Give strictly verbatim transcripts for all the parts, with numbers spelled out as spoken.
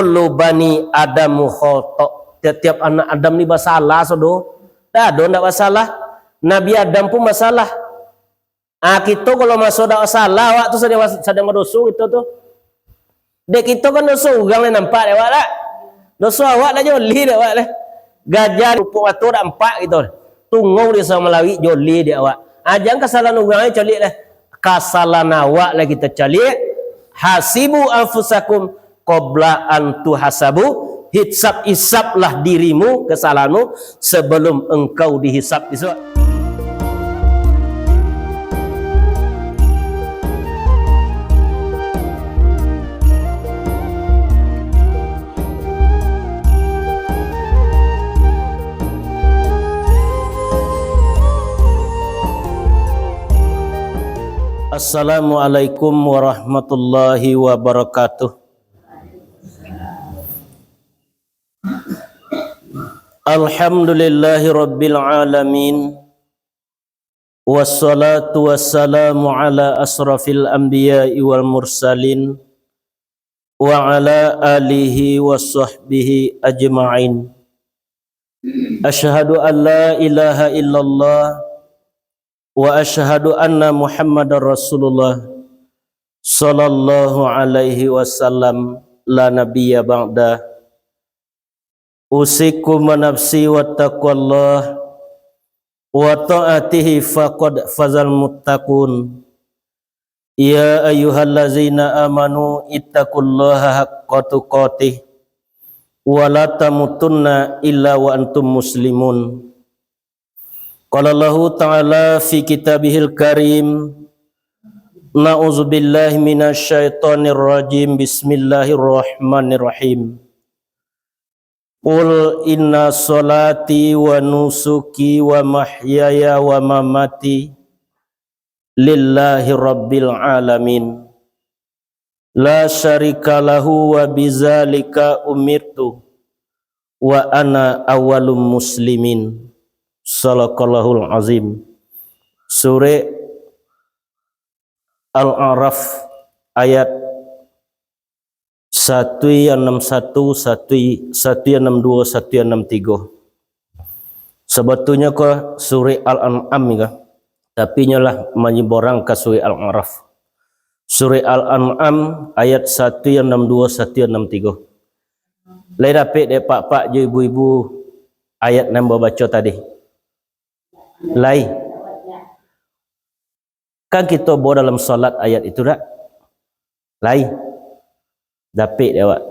Kullu bani Adamu khoto. Tiap-tiap anak Adam ni basalah, sodo. Dak ado ndak basalah. Nabi Adam pun basalah. Ah, kito kalau maso dak basalah, awak tu sadang, sadang badoso kito tu. Dek kito kan doso urang lai nampak dek awak dak? Doso awak dak jolih dek awak lai. Gajah rupok mato dak nampak kito. Tungau di Sabah Malawik jolih dek awak. Ah, jan kasalahan urang lai caliak lai. Kasalahan awak lai kito caliak. Hasibu anfusakum qabla an tuhasabu, hisab-hisablah dirimu, kesalahanmu, sebelum engkau dihisab besok. Assalamualaikum warahmatullahi wabarakatuh. Alhamdulillahi rabbil alamin. Wassalatu wassalamu ala asrafil anbiya'i wal mursalin, wa ala alihi wa sahbihi ajma'in. Asyhadu an la ilaha illallah wa asyhadu anna Muhammadar Rasulullah, sallallahu alaihi wasallam, la nabiyya ba'da. Usikum wa nafsi wa taqwallah, wa ta'atihi faqad fazal muttaqun. Ya ayyuhallazina amanu ittaqullaha haqqa tuqatih, wa la tamutunna illa wa antum muslimun. Qala Allahu ta'ala fi kitabihil karim, na'udzubillahi minasyaitonirrajim, bismillahirrahmanirrahim. Qul inna salati wa nusuki wa mahyaya wa mamati lillahi rabbil alamin. La syarika lahu wa bizalika umirtu wa ana awwalum muslimin. Sadaqallahul azim. Surah Al-A'raf ayat satu yang enam satu, satu, satu yang enam dua, satu yang enam tiga. Sabatunyo ko surah Al-An'am ko, tapi nyo lah manyiborang ka surah Al-A'raf. Surah Al-An'am ayat satu yang enam dua, satu yang enam tiga. Lai dapek dek pak-pak jo ibu-ibu ayat nan babaco tadi? Lai. Kan kito bawa dalam salat ayat itu dak? Lai. Dapek dek awak.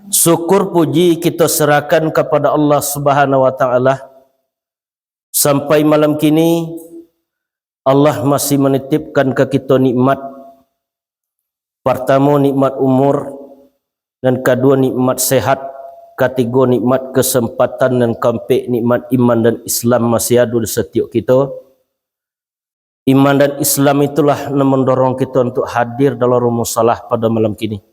Syukur puji kito serahkan kapada Allah Subhanahu wa Ta'ala. Sampai malam kini, Allah masih menitipkan ka kito nikmat. Partamo, nikmat umur, nan kaduo, nikmat sehat, katigo, nikmat kesempatan, nan kaampek, nikmat iman dan Islam masih ado di satiok kito. Iman dan Islam itulah nan mandorong kito untuak hadir dalam rumah salat pada malam kini.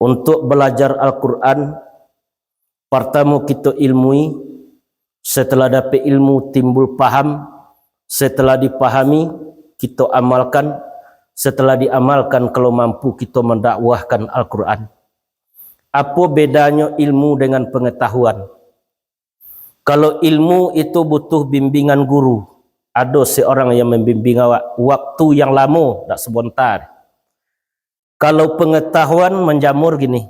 Untuak balajar Al-Quran, partamo kito ilmui, setelah dapek ilmu timbul paham, setelah dipahami, kito amalkan, setelah diamalkan, kalau mampu kito mandakwahkan Al-Quran. Apo bedanyo ilmu dengan pengetahuan? Kalau ilmu itu butuh bimbingan guru, ado seorang yang mambimbing awak, waktu yang lamo, dak sabonta. Kalau pengetahuan manjamur gini,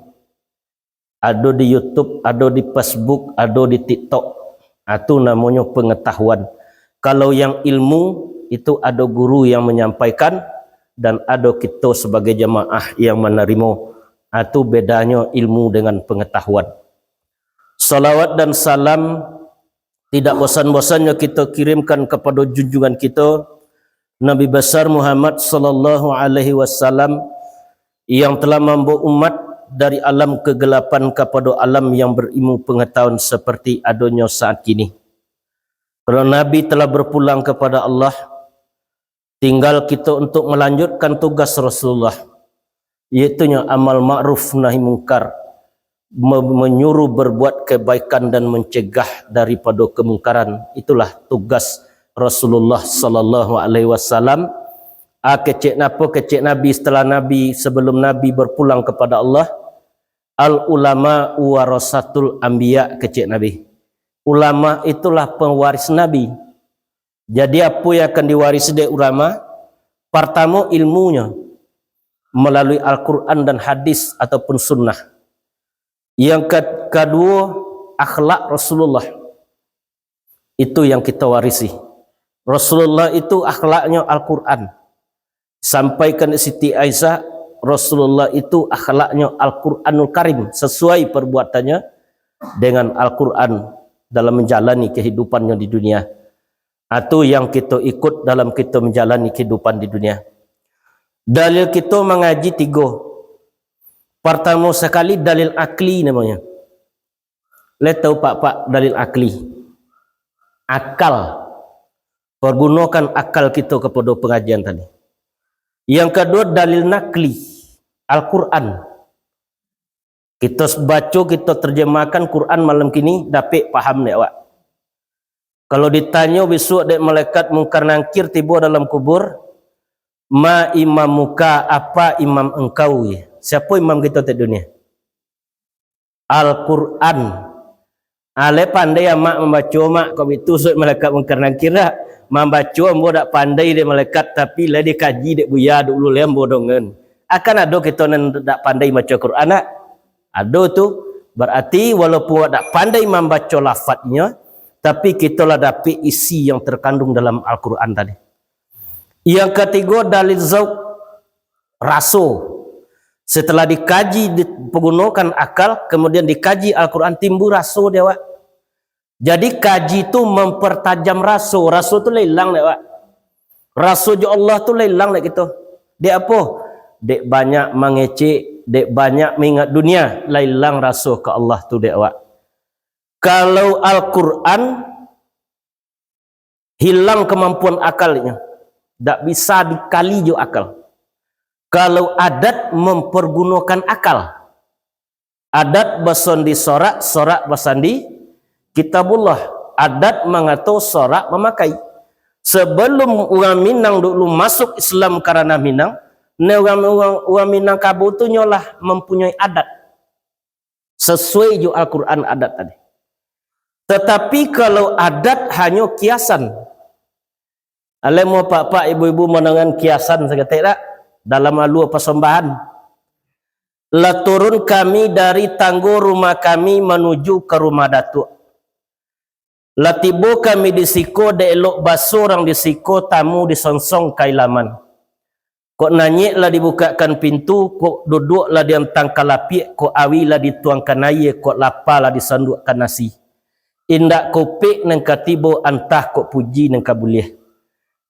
ado di YouTube, ado di Facebook, ado di TikTok. Ah, tu namonyo pengetahuan. Kalau yang ilmu, itu ado guru yang manyampaikan, dan ado kito sabagai jamaah yang manarimo. Ah, tu bedanyo ilmu dengan pengetahuan. Salawat dan salam tidak bosan-bosannyo kito kirimkan kapado junjungan kito, Nabi Besar Muhammad sallallahu alaihi wasallam, yang telah mambawa umat dari alam kegelapan kapado alam yang berilmu pengetahuan seperti adonyo saat kini. Kalau Nabi telah berpulang kepada Allah, tinggal kito untuk melanjutkan tugas Rasulullah, yaitunyo amal ma'ruf nahi mungkar, me-, menyuruh berbuat kebaikan dan mencegah daripado kemungkaran. Itulah tugas Rasulullah sallallahu alaihi wasallam. Ah, kecek napo kecek Nabi setelah Nabi, sebelum Nabi berpulang kepada Allah, Al ulama warasatul anbiya, kecek Nabi. Ulama itulah pewaris Nabi. Jadi, apo yang akan diwarisi dek ulama? Partamo, ilmunyo melalui Al-Quran dan hadis ataupun sunnah. Yang ka-, kaduo, akhlak Rasulullah. Itu yang kita warisi. Rasulullah itu akhlaknyo Al-Quran. Sampaikan Siti Aisyah, Rasulullah itu akhlaknyo Al-Quranul Karim, sesuai perbuatannya dengan Al-Quran dalam menjalani kehidupannya di dunia. Itu yang kita ikut dalam kita menjalani kehidupan di dunia. Dalil kita mangaji tigo. Pertama sekali, dalil akli namanya. Lai tahu pak-pak dalil akli? Akal. Pergunakan akal kita kepada pengajian tadi. Yang kedua, dalil nakli, Al-Quran. Kita baca, kita terjemahkan Quran malam kini, dapik paham dek awak? Kalau ditanyo besok dek malaikat Mungkar Nangkir tibo dalam kubur, "Ma imamuka, apa imam engkau?" Siapa imam kita di dunia? Al-Quran. Alai pandai amak mambaco, mak, kok bitu surat malaikat Mungkar Nangkir dak? Mambaco ambo dak pandai dek malaikat, tapi lah dikaji dek buya dulu, lai ambo dongen. Akan ado kito nan dak pandai baco Quran, dak? Ado tu. Berarti walaupun awak dak pandai mambaco lafadnyo, tapi kito lah dapik isi yang terkandung dalam Al-Quran tadi. Yang katigo, dalil zauk, raso. Setelah dikaji, dipagunokan akal, kemudian dikaji Al-Quran, timbul raso di awak. Jadi, kaji tu mempertajam raso. Raso tu lah ilang dek awak. Raso jo Allah tu lah ilang dek kito. Dek apo? Dek banyak mangecek, dek banyak maingat dunia, lah ilang raso ka Allah tu dek awak. Kalau Al-Quran, hilang kemampuan akalnyo, dak bisa dikali jo akal. Kalau adat mempergunokan akal, adat basandi sorak, sorak basandi Kitabullah, adat mangato, sorak mamakai. Sebelum urang Minang dulu masuk Islam ka ranah Minang, ne urang, urang, urang Minangkabau tu nyo lah mempunyai adat. Sesuai jo Al-Quran adat tadi. Tetapi kalau adat hanyo kiasan, alai mo pak-pak, ibu-ibu, manangan kiasan saketek dak? Dalam alua pasambahan. Lah turun kami dari tanggo rumah kami manuju ka rumah Datuak. Lah tibo kami di siko, dek elok baso urang di siko, tamu disongsong ka ilaman. Kok nanyek lah dibukakkan pintu, kok duduak lah diantang ka lapiak, kok awi lah dituangkan aia, kok lapa lah disanduakkan nasi. Indak kopek nan ka tibo, antah kok puji nan ka buliah.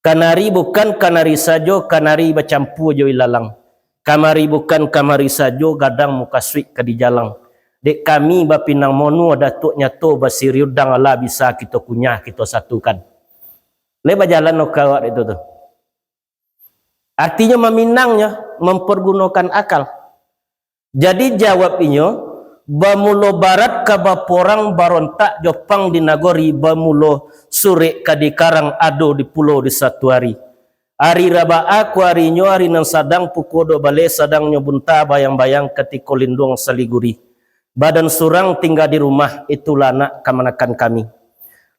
Kanari bukan kanari sajo, kanari bacampua jo ilalang. Kamari bukan kamari sajo, gadang mukasuik ka dijalang. Dek kami bapinang monua, Datuak nyato basiriudang, alah bisa kito kunyah, kito satukan. Lai bajalan no ka awak itu tu. Artinyo maminangnyo, mempergunokan akal. Jadi jawab inyo, bamulo barat ka baporang, barontak jo pang di nagori, bamulo surek ka dikarang, ado di pulo di satu ari. Ari Raba'a ko arinyo, ari nan sadang pukua duo baleh, sadangnyo bunta bayang-bayang katiko linduang saliguri. Badan surang tingga di rumah, itulah anak kamanakan kami.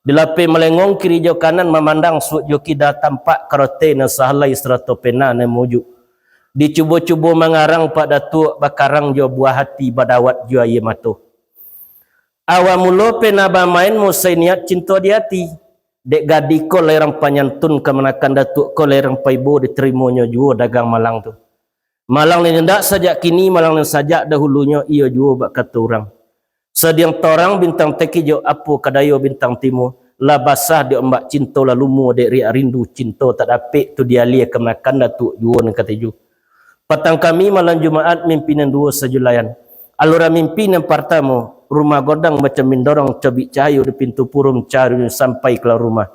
Di lapeh malengong kiri jo kanan, mamandang suok jo kida, tampak karoteh nan sahalai sarato pena nan maujuik. Dicubo-cubo mangarang Pak Datuak, bakarang jo buah hati, badawat jo aia mato. Awal mulo pena bamain, musai niat cinto di ati. Dek gadih ko lai rang panyantun, kamanakan Datuak ko lai rang paibo, ditarimonyo juo dagang malang tu. Malang nan indak sajak kini, malang nan sajak dahulunyo, iyo juo bak kato urang. Sadiang torang bintang takijok, apo ka dayo bintang timua, lah basah dek ombak cinto, lah lumuah dek riak rindu, cinto tak dapek tu dialia, kamanakan Datuak juo nan katuju. Patang kami malam Jumaat, mimpi nan duo sajulaian. Aluran mimpi nan partamo, rumah godang macam mindorong, cobik cahayo di pintu puruih, cari sampai kaluar rumah.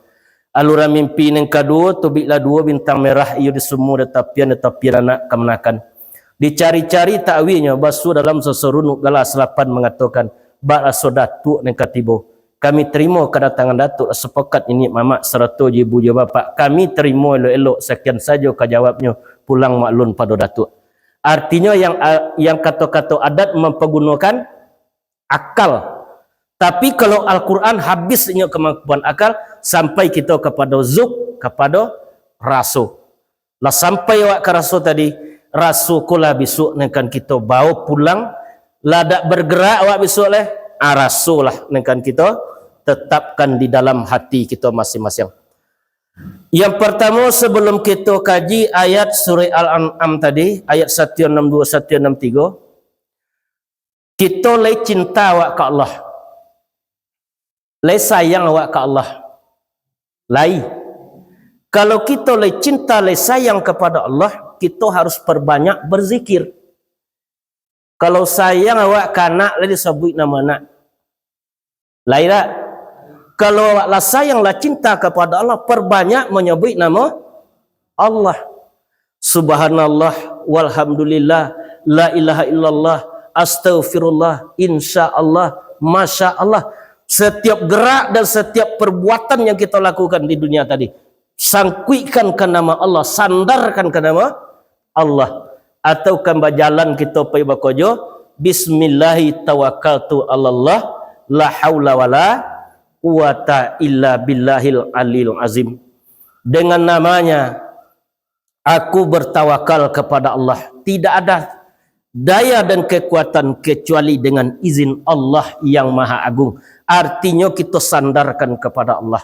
Aluran mimpi nan kaduo, tubiklah duo bintang merah, iyo di sumua, di tapian, di tapian anak kamanakan. Dicari-cari tak awinyo, basuo dalam sasarunuk, galah salapan mangatokan, bak raso Datuak nan ka tibo. Kami tarimo kadatangan Datuak, sapakat niniak mamak sarato jo ibu jo bapak. Kami tarimo elok-elok, sakian sajo ka jawabnyo, pulang maklun pado Datuak. Artinyo yang, yang kato-kato adat mampagunokan akal. Tapi kalau Al-Quran habis inyo kamampuan akal, sampai kito kapado zuk, kapado raso. Lah sampai awak ka raso tadi, raso ko lah bisuak nan kan kito bawo pulang, lah dak bergerak awak bisuak leh, ah, raso lah nan kan kito tetapkan di dalam hati kito masing-masing. Yang pertamo, sebelum kito kaji ayat surah Al-An'am tadi, ayat satu enam dua, satu enam tiga, kito lai cinta awak ka Allah. Lai sayang awak ka Allah. Lai. Kalau kito lai cinta, lai sayang kepada Allah, kito harus perbanyak berzikir. Kalau sayang awak ka anak, lai disabuik namo anak. Lai dak? Kalau awak lah sayang, lah cinta kepada Allah, perbanyak manyabuik namo Allah. Subhanallah, walhamdulillah, la ilaha illallah, astaghfirullah, insya Allah, masya Allah. Setiap gerak dan setiap perbuatan yang kita lakukan di dunia tadi, sangkuikkan ka nama Allah, sandarkan ka nama Allah. Atau kan bajalan kito pai bakojo, bismillahi tawakkaltu alallah, la haula wala quwata illa billahil alil azim. Dengan namanya, aku bertawakal kepada Allah. Tidak ada daya dan kekuatan kecuali dengan izin Allah yang Maha Agung. Artinyo, kito sandarkan kepada Allah.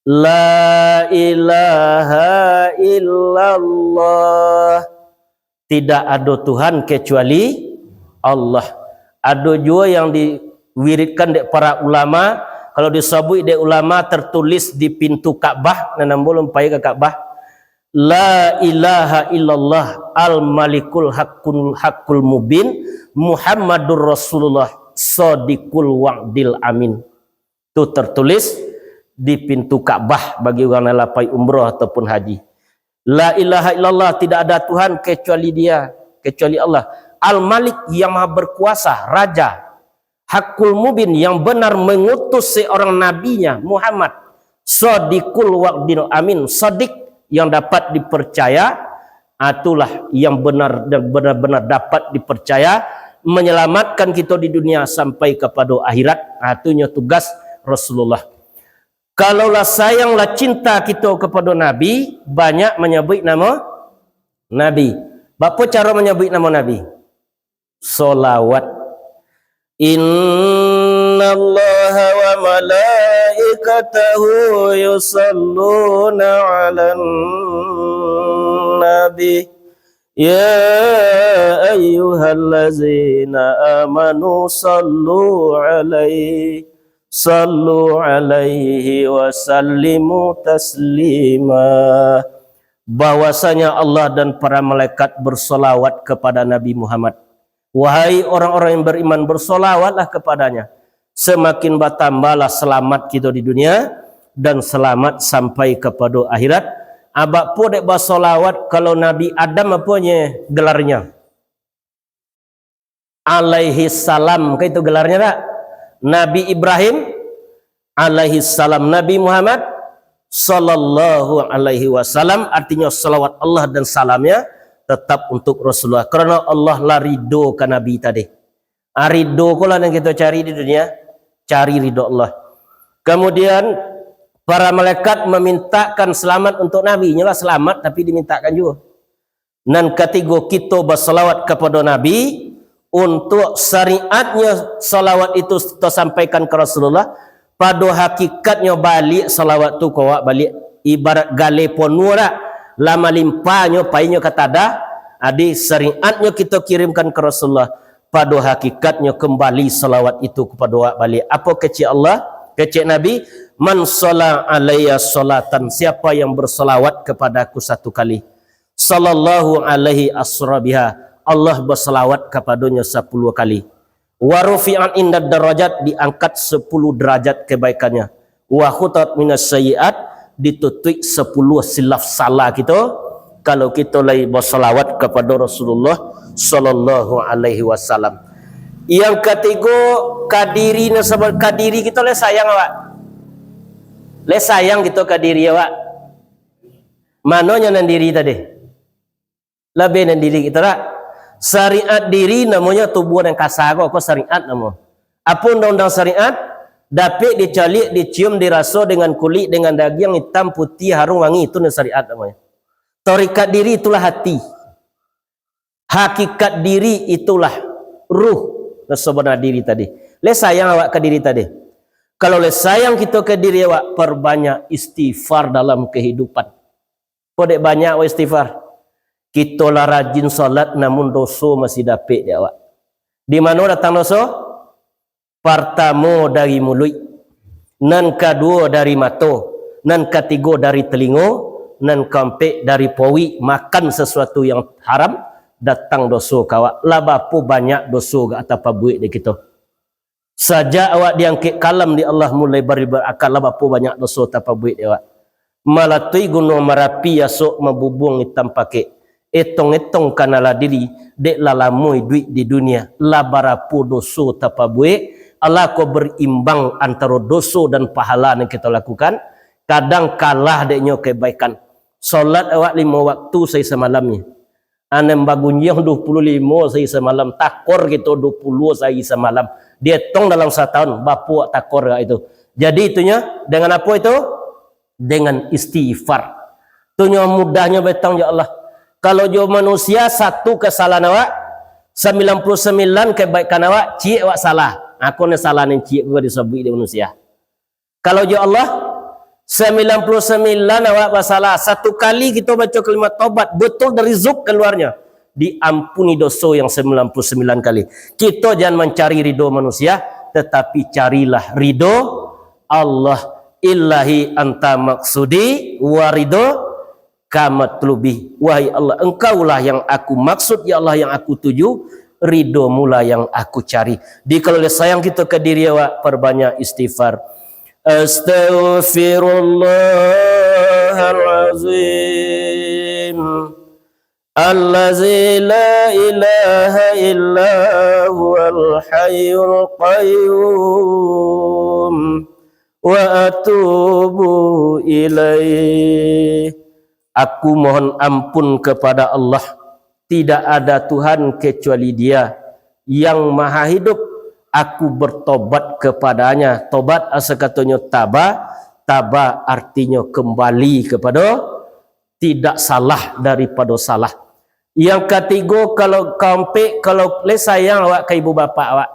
La ilaha illallah. Tidak ado Tuhan kecuali Allah. Ado juo yang diwiridkan dek para ulama, kalau disabuik dek ulama, tertulis di pintu Ka'bah, nan ambo lum pai ka Ka'bah, "La ilaha illallah al-malikul haqqul, haqqul mubin, Muhammadur Rasulullah sadiqul wa'dil amin." Tu tertulis di pintu Ka'bah bagi urang nan lah pai umrah ataupun haji. La ilaha illallah, tidak ada Tuhan kecuali Dia, kecuali Allah. Al-Malik, yang Maha Berkuasa, Raja. Haqqul Mubin, yang benar mengutus seorang nabinya, Muhammad. Sadiqul Wa'dil Amin, sadiq, yang dapat dipercaya, itulah yang benar dan benar-benar dapat dipercaya, menyelamatkan kito di dunia sampai kapado akhirat. Itu nyo tugas Rasulullah. Kalau lah sayang, lah cinta kito kapado Nabi, banyak manyabuik namo Nabi. Bapo caro manyabuik namo Nabi? Solawat. Innallaha wa malaikatahu yusalluna 'alan nabi. Ya ayyuhallazina amanu sallu alaihi, sallu alaihi wa sallimu taslima. Bahwasanya Allah dan para malaikat bersolawat kepada Nabi Muhammad. Wahai orang-orang yang beriman, bersolawatlah kepadanya. Semakin batambahlah selamat kito di dunia, dan selamat sampai kapado akhirat. Abak po dek basolawat, kalau Nabi Adam aponyo gelarnyo? Alaihi salam, ka itu gelarnyo dak? Nabi Ibrahim alaihi salam, Nabi Muhammad sallallahu alaihi wasallam, artinyo salawat Allah dan salamnya tetap untuk Rasulullah. Karena Allah lah ridho ka Nabi tadi. Ah, ridho ko lah nan kito cari di dunia, cari ridho Allah. Kemudian, para malaikat memintakan selamat untuk Nabi, nyolah selamat tapi dimintakan juga. Nan katigo, kito basalawat kapado Nabi, untuk syariatnyo salawat itu tasampaikan ka Rasulullah, pado hakikatnyo baliak salawat tu ka awak baliak, ibarat galeh ponuah dak, lah malimpahnyo painyo ka tadah, jadi syariatnyo kito kirimkan ka Rasulullah, pado hakikatnyo kembali salawat itu kapado awak baliak. Apo kecek Allah? Kecek Nabi, "Man shalla alayya sholatan," siapa yang bersalawat kepadaku satu kali, "sallallahu alaihi asra biha," Allah basalawat kapadonyo sapuluah kali. "Wa rufi'at indad darajat," diangkat sapuluah darajat kebaikannya. "Wa khutat minas sayyiat," ditutuik sapuluah silaf salah kito, kalau kito lai basalawat kapado Rasulullah sallallahu alaihi wasallam. Yang katigo, kadiri nasaba-, kadiri kito lai sayang awak. Lai sayang kito kadiri awak. Manonyo nan diri tadi? Labih nan diri kito dak? Syariat diri namonyo tubuah nan kasa ko, ko syariat namo. Apo undang-undang syariat? Dapek dicaliak, dicium, diraso dengan kulik, dengan dagiang itam, putiah, harum, wangi, itu nan syariat namonyo. Tarikat diri itulah hati. Hakikat diri itulah ruh, nan sabana diri tadi. Lai sayang awak ka diri tadi? Kalau lai sayang kito ka diri awak, parbanyak istighfar dalam kahidupan. Kok dek banyak awak istighfar? Kito lah rajin salat, namun doso masih dapek dek awak. Di mano datang doso? Partamo dari muluik, nan kaduo dari mato, nan katigo dari talingo, nan kaampek dari pauik. Makan sasuatu yang haram, datang doso ka awak. Lah bapo banyak doso ka tapabuek dek kito. Sajak awak diangkek kalam dek Allah, mulai bari-, barakal, lah bapo banyak doso tapabuek dek awak. Malatui Gunuang Marapi, asok mabubuang itam pakek. Etong-etong kanalah diri, dek lah lamo iduik di dunia, lah barapo doso tapabuek, alah ko berimbang antaro doso dan pahala nan kito lakukan, kadang kalah dek nyo kebaikan. Salat awak limo waktu sahari samalam ni. Anam bagunjiang duo puluah limo sahari samalam, takor kito duo puluah sahari samalam. Dietong dalam satahun, bapo awak takor awak itu. Jadi itunyo, dengan apo itu? Dengan istighfar. Tu nyo mudahnyo betang jo Allah. Kalau jo manusia satu kasalahan awak, sambilan puluah sambilan kebaikan awak, ciek awak salah. Ako nan salah nan ciek ko disabuik dek manusia. Kalau jo Allah, sambilan puluah sambilan awak basalah, satu kali kito baco kalimat tobat, betul dari zuk kaluarnyo, diampuni doso yang sambilan puluah sambilan kali. Kito jan mancari ridho manusia, tatapi carilah ridho Allah. Ilahi anta maksudi wa ridho kamatlubi. Wahai Allah, Engkaulah yang aku maksud, ya Allah, yang aku tuju, ridho-Mulah yang aku cari. Di kalau lah sayang kito ka diri awak, parbanyak istighfar. Astaghfirullahalazim. Allazi la ilaha illa huwal hayyul qayyum. Wa atubu ilaih. Aku mohon ampun kepada Allah. Tidak ada Tuhan kecuali Dia yang Maha Hidup. Aku bertobat kepada-Nya. Tobat asa katonyo taba. Taba artinyo kembali kepada tidak salah daripado salah. Yang katigo, kalau kaampek, kalau lai sayang awak ka ibu bapak awak.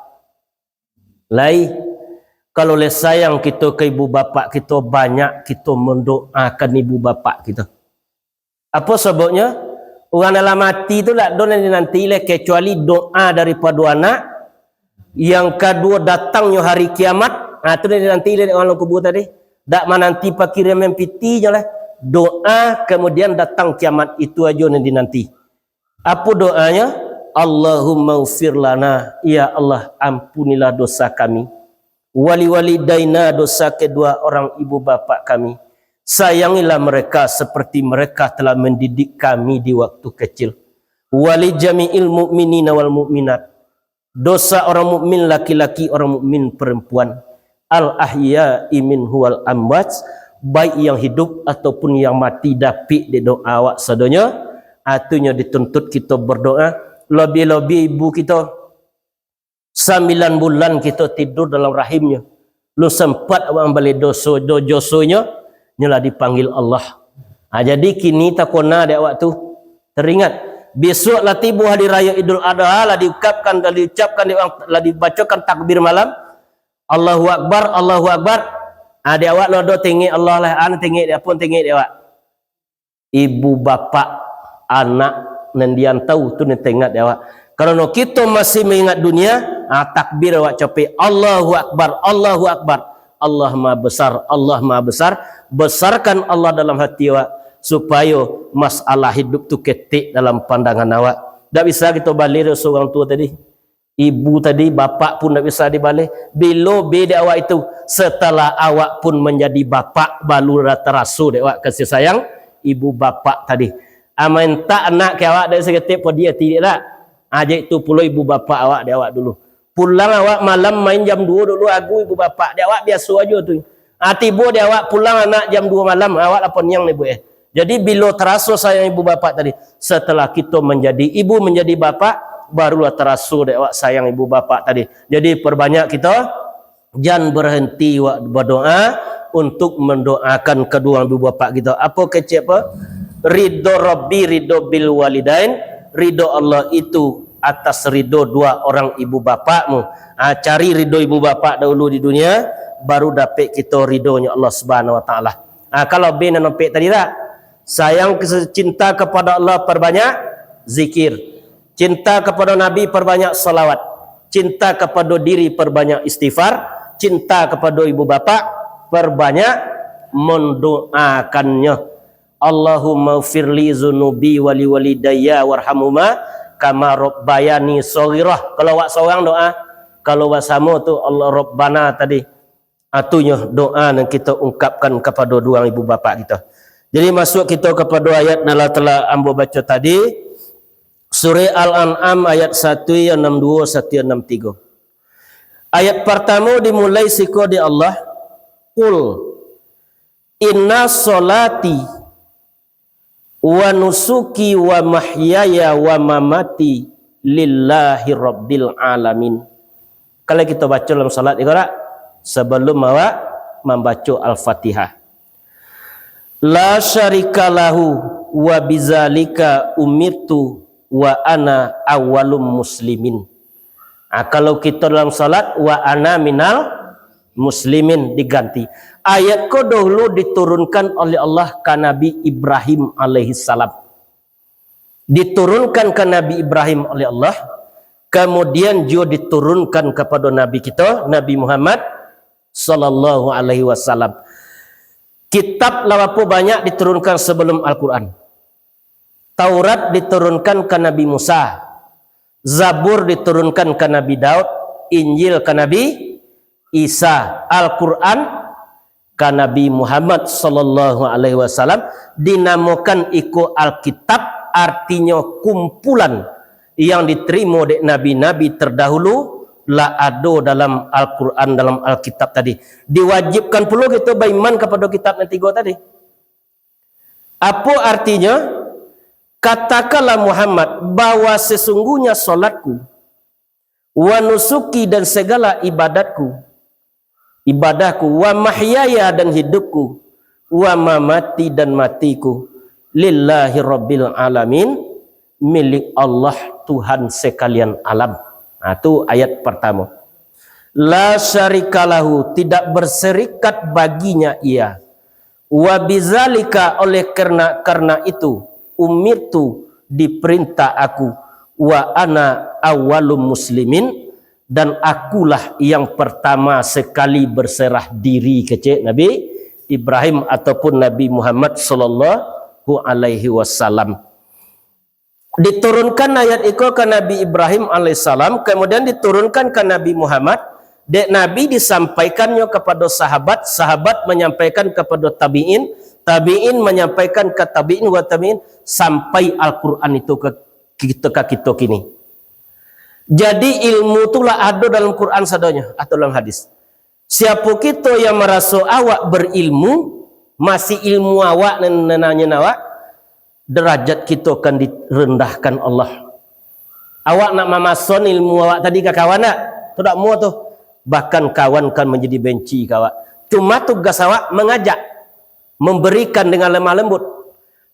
Lai, kalau lai sayang kito ka ibu bapak kito, banyak kito mandoakan ibu bapak kito. Apo sababnyo? Urang nan lah mati tu dak ado nan dinanti lai, kecuali doa daripado anak. Yang kaduo, datangnyo hari kiamat. Ha, tu nan dinanti lai dek urang alam kubua tadi. Dak mananti pakiriman pitinyo lai. Doa, kemudian datang kiamat, itu ajo nan dinanti. Apo doanyo? Allahummaghfir lana, ya Allah, ampunilah dosa kami. Waliwalidaina, dosa kedua orang ibu bapak kami. Sayangilah mereka seperti mereka telah mendidik kami di waktu kecil. Wali jami'il mu'minina wal mu'minat. Dosa orang mukmin laki-laki, orang mukmin perempuan. Al ahya'i minhum wal amwat, baik yang hidup ataupun yang mati, dapik dek doa awak sadonyo. Atunyo dituntut kito berdoa. Lebih-lebih ibu kito, sambilan bulan kito tidur dalam rahimnyo. Lun sempat awak mambaleh doso, do-, dosonyo, nyo lah dipanggil Allah. Ha, jadi kini takona dek awak tu. Teringat, bisuak lah tibo hari raya Idul Adha, lah diukapkan, lah diucapkan dek urang, lah dibacokan takbir malam. Allahu Akbar, Allahu Akbar. Ha, dek awak lah ado tengek Allah lah, an tengek dek apo tengek dek awak. Ibu bapak, anak nan diantau tu nan taingat dek awak. Karano kito masih maingat dunia, ha, takbir awak capek, Allahu Akbar, Allahu Akbar. Allah Maha Besar, Allah Maha Besar. Besarkan Allah dalam hati awak, supayo masalah hidup tu ketek dalam pandangan awak. Dak bisa kito baleh doso urang tuo tadi. Ibu tadi, bapak pun dak bisa dibaleh. Bilo be dek awak itu, setelah awak pun manjadi bapak, baru lah taraso dek awak kasih sayang ibu bapak tadi. Amain tak anak ke awak dari saketek podi ati dek tak? Ajak itu pulo ibu bapak awak dek awak dulu. Pulang awak malam main jam duo dulu, agu ibu bapak dek awak biaso ajo tu. Ah, tibo dek awak pulang anak jam duo malam, awak lah poniang ni, Bu, eh. Jadi, bilo taraso sayang ibu bapak tadi? Setelah kito manjadi ibu, manjadi bapak, barulah taraso dek awak sayang ibu bapak tadi. Jadi, perbanyak kito, jan berhenti awak berdoa untuk mendoakan kedua ibu bapak kito. Apo kecek apa? Ridho Rabbi, ridho bil walidain, ridho Allah itu atas ridho dua orang ibu bapakmu. Ha, cari ridho ibu bapak dahulu di dunia, baru dapek kito ridhonyo Allah Subhanahu Wa Taala. Ha, kalau B nan ompek tadi tak? Sayang kes-, cinta kepada Allah, perbanyak zikir. Cinta kepada Nabi, perbanyak salawat. Cinta kepada diri, perbanyak istighfar. Cinta kepada ibu bapak, perbanyak mendoakannya. Allahumma firli zunubi wali walidayya warhamhuma kama rabbayani shaghirah. Kalau awak sorang doa, kalau basamo tu Allah Rabbana tadi. Atunyo doa nan kito ungkapkan kapado duang ibu bapak kito. Jadi, masuak kito kapado ayat nan lah telah ambo baco tadi, Surah Al-An'am ayat satu iyo anam duo satu iyo anam tigo. Ayat partamo dimulai siko di Allah, "Qul inna sholati wa nusuki wa mahyaya wa mamati lillahi rabbil alamin." Kalau kito baco dalam salat, iko dak? Sabalum awak mambaco Al-Fatihah. "La syarika lahu wa bizalika umirtu wa ana awwalum muslimin." Ah, kalau kito dalam salat, "Wa ana minal muslimin" diganti. Ayat ko dahulu diturunkan oleh Allah ka Nabi Ibrahim alaihissalam. Diturunkan ka Nabi Ibrahim oleh Allah, kamudian juo diturunkan kapado Nabi kito, Nabi Muhammad sallallahu alaihi wasallam. Kitab lah bapo banyak diturunkan sabalum Al-Quran. Taurat diturunkan ka Nabi Musa, Zabur diturunkan ka Nabi Daud, Injil ka Nabi Isa, Al-Quran ka Nabi Muhammad sallallahu alaihi wasallam, dinamokan iko Alkitab, artinyo kumpulan yang ditarimo dek nabi-nabi tardahulu, lah ado dalam Al-Quran, dalam Alkitab tadi. Diwajibkan pulo kito baiman kapado kitab nan tigo tadi. Apo artinyo? Katakanlah Muhammad, bahwa sesungguhnya salatku, wa nusuki dan segala ibadatku, ibadahku, wa mahyaya dan hidupku, wa mamati dan matiku, lillahi rabbil alamin, milik Allah Tuhan sekalian alam. Nah, tu ayat partamo. La syarikalahu, tidak berserikat baginya ia. Wa bizalika, oleh karena, karena itu, umirtu, diperintah aku, wa ana awwalum muslimin, dan akulah yang pertama sekali berserah diri, kecek Nabi Ibrahim ataupun Nabi Muhammad sallallahu alaihi wasallam. Diturunkan ayat iko ka Nabi Ibrahim alaihissalam, kemudian diturunkan ka Nabi Muhammad, dek Nabi disampaikannyo kapado sahabat, sahabat manyampaikan kapado tabi'in, tabi'in manyampaikan ka tabi'in wa tabi'in, sampai Al-Quran itu ka kito, ka kito kini. Jadi, ilmu tu lah ado dalam Quran sadonyo, atau dalam hadis. Siapo kito yang maraso awak berilmu, masih ilmu awak nan, nan nanyo awak, derajat kito akan direndahkan Allah. Awak nak mamason ilmu awak tadi ka kawan dak? Tu dak muah tu. Bahkan kawan kan manjadi benci ka awak. Cuma tugas awak mangajak, mambarikan dengan lamah lambut.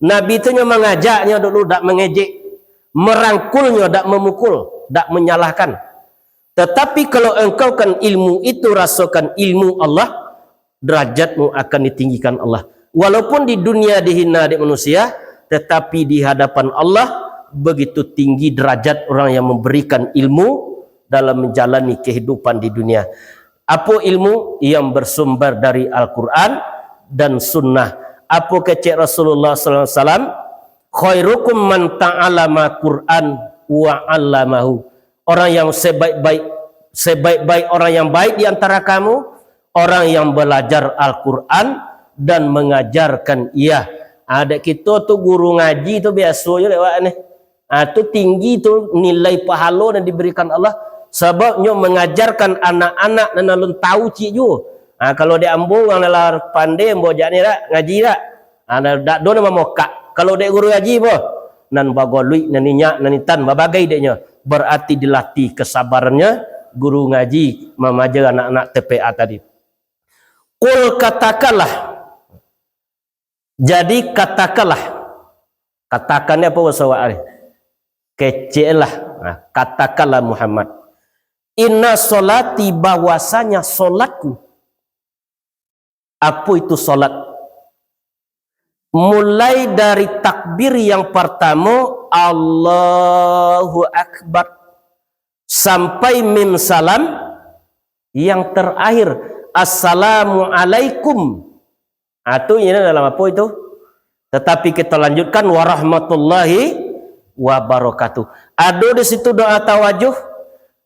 Nabi tu nyo mangajaknyo dulu, dak mangejek. Marangkulnyo, dak mamukul, dak manyalahkan. Tatapi kalau engkau kan ilmu itu rasokan ilmu Allah, derajatmu akan ditinggikan Allah. Walaupun di dunia dihina dek manusia, tetapi di hadapan Allah begitu tinggi derajat orang yang memberikan ilmu dalam menjalani kehidupan di dunia. Apo ilmu? Yang bersumber dari Al-Quran dan Sunnah. Apo kecek Rasulullah sallallahu alaihi wasallam? "Khairukum man ta'allama Quran wa 'allamahu." Orang yang sebaik-baik, sebaik-baik orang yang baik di antara kamu, orang yang belajar Al-Quran dan mengajarkan ia. Ah, dek kito tu guru ngaji tu biaso je lewat ni. Ah, tu tinggi tu nilai pahalo yang diberikan Allah, sabab nyo mangajarkan anak-anak nan alun tahu ciek juo. Ah, kalau dek ambo urang nan lah pandai, ambo ajak ni dak, ngaji dak? Ah, dak ado nan mamokak. Kalau dek guru ngaji boh, nan bagoluik, nan inyak, nan intan, babagai dek nyo. Berarti dilatih kesabarannyo guru ngaji mamaja anak-anak T P A tadi. Qul, katakanlah. Jadi katakanlah. Katakan ni apo bahaso awak ni? Keceklah. Nah, katakanlah Muhammad. Inna sholati, bahwasanya sholatku. Apo itu sholat? Mulai dari takbir yang pertama, Allahu Akbar, sampai mim salam yang terakhir, Assalamualaikum. Ah, tu ini dalam apa itu? Tetapi kita lanjutkan, warahmatullahi wabarakatuh. Ado di situ doa tawajuh,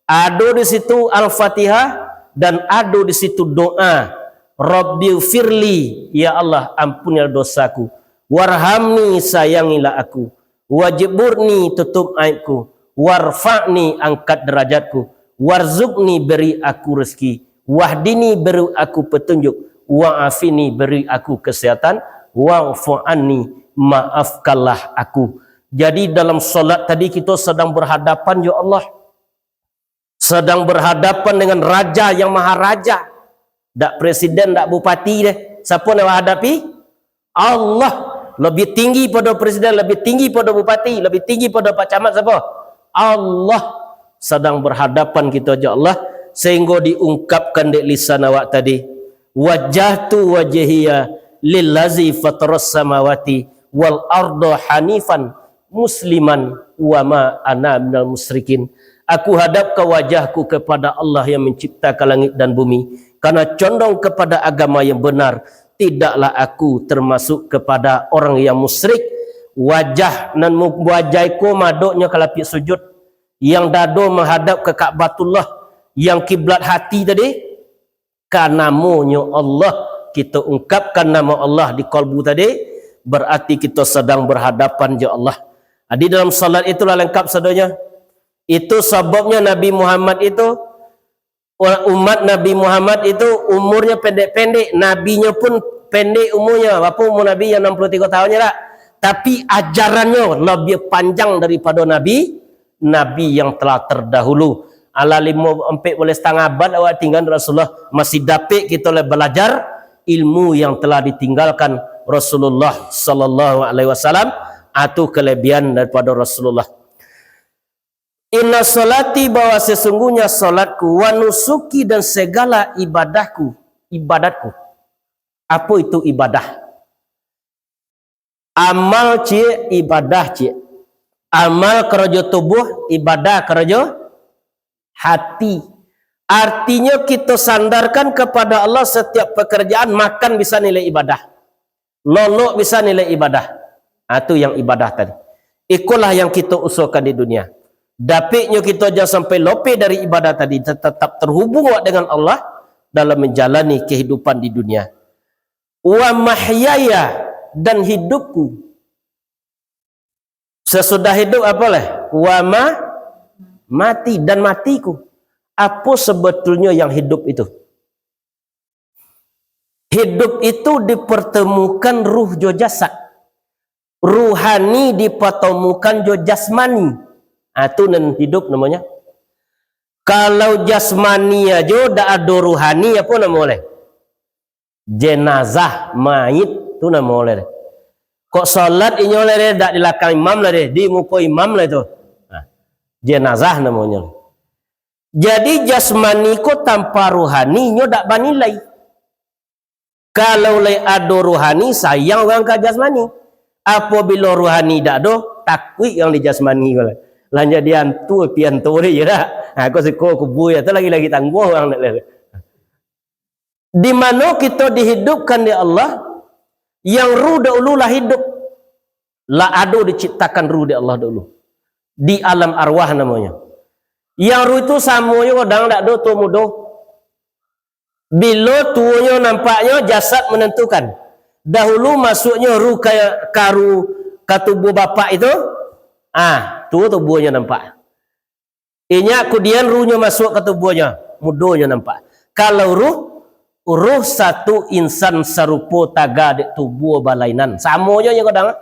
ado di situ Al-Fatihah, dan ado di situ doa, Rabbi firli, ya Allah, ampunilah dosaku. Warhamni, sayangilah aku. Wajburni, tutup aibku. Warfa'ni, angkat derajatku. Warzukni, beri aku rezeki. Wahdini, beri aku petunjuk. Wa'afini, beri aku kesehatan. Wa'fu anni, maafkanlah aku. Jadi dalam salat tadi kita sedang berhadapan, ya Allah. Sedang berhadapan dengan Raja yang Maharaja. Dak presiden, dak bupati deh. Siapa nak hadapi? Allah. Lebih tinggi pada presiden, lebih tinggi pada bupati, lebih tinggi pada pak camat siapa? Allah. Sedang berhadapan kita aja Allah, sehingga diungkapkan dek lisan awak tadi, wajjahtu wajhiya lillazi fataras samawati wal arda hanifan musliman wa ma ana minal musyrikin. Aku hadapkan wajahku kepada Allah yang menciptakan langit dan bumi, karena condong kepada agama yang benar, tidaklah aku termasuk kepada orang yang musyrik. Wajah nan mu-, wajah iko madoknyo ka lapik sujud, yang dado menghadap ke Ka'batullah, yang kiblat hati tadi, ka namonyo Allah, kita ungkapkan nama Allah di kalbu tadi, berarti kita sedang berhadapan jo Allah. Jadi dalam salat itulah lengkap sadonyo. Itu sababnya Nabi Muhammad itu, umat Nabi Muhammad itu umurnyo pendek-pendek, nabinyo pun pendek umurnyo. Apo umur Nabi yang enam puluh tiga tahun nyo dak? Tapi ajarannyo lebih panjang daripada Nabi nabi yang telah terdahulu. Alah limo, ampek buliah satangah abad awak tinggal Rasulullah, masih dapek kito lah balajar ilmu yang telah ditinggalkan Rasulullah sallallahu alaihi wasallam. Atu kelebihan daripada Rasulullah. Inna sholati, bahwa sesungguhnya salatku, wa nusuki, dan segala ibadahku, ibadatku. Apo itu ibadah? Amal ciek, ibadah ciek. Amal karajo tubuh, ibadah karajo hati. Artinyo, kito sandarkan kepada Allah setiap pekerjaan, makan bisa nilai ibadah. Lolok bisa nilai ibadah. Ah, tu yang ibadah tadi. Ikolah yang kito usahakan di dunia. Dapiknyo kito jangan sampai lopeh dari ibadah tadi, tet-, tetap terhubung awak dengan Allah dalam menjalani kehidupan di dunia. Wa mahyaya, dan hidupku. Sesudah hidup apo lai? Wa ma-, mati, dan matiku. Apo sebetulnyo yang hidup itu? Hidup itu dipertemukan ruh jo jasad. Ruhani dipertemukan jo jasmani. Ah, tu nan hidup namonyo. Kalau jasmani ajo dak ado ruhani, apo namo lai? Jenazah, mayit, tu namo lai. Kok salat inyo lai, dak di lakang imam lai, di muko imam lai tu. Nah, jenazah namonyo. Jadi, jasmani ko tanpa ruhani, nyo dak banilai. Kalau lai ado ruhani, sayang urang ka jasmani. Apabilo ruhani dak ado, takuik urang di jasmani ko lai. Lah jadi antu, pian tu deh, yo dak? Ha, ko siko kubua, yo, tu lagi-lagi tangguang urang dak lai. Di mano kito dihidupkan dek Allah, yang ruh dahulu lah hidup. Lah ado diciptakan ruh dek Allah dahulu. Di alam arwah namonyo. Yang ruh itu samonyo kadang dak ado tuo mudo. Bilo tuonyo nampaknyo, jasad menentukan. Dahulu masuknyo ruh ka, ka ruh, ka tubuah bapak itu, ah, tuo tubuahnyo nampak. Inyo kudian ruhnyo masuak ka tubuahnyo, mudonyo nampak. Kalau ruh, ruh satu insan sarupo taga dek tubuah balainan. Samo jo nyo kadang.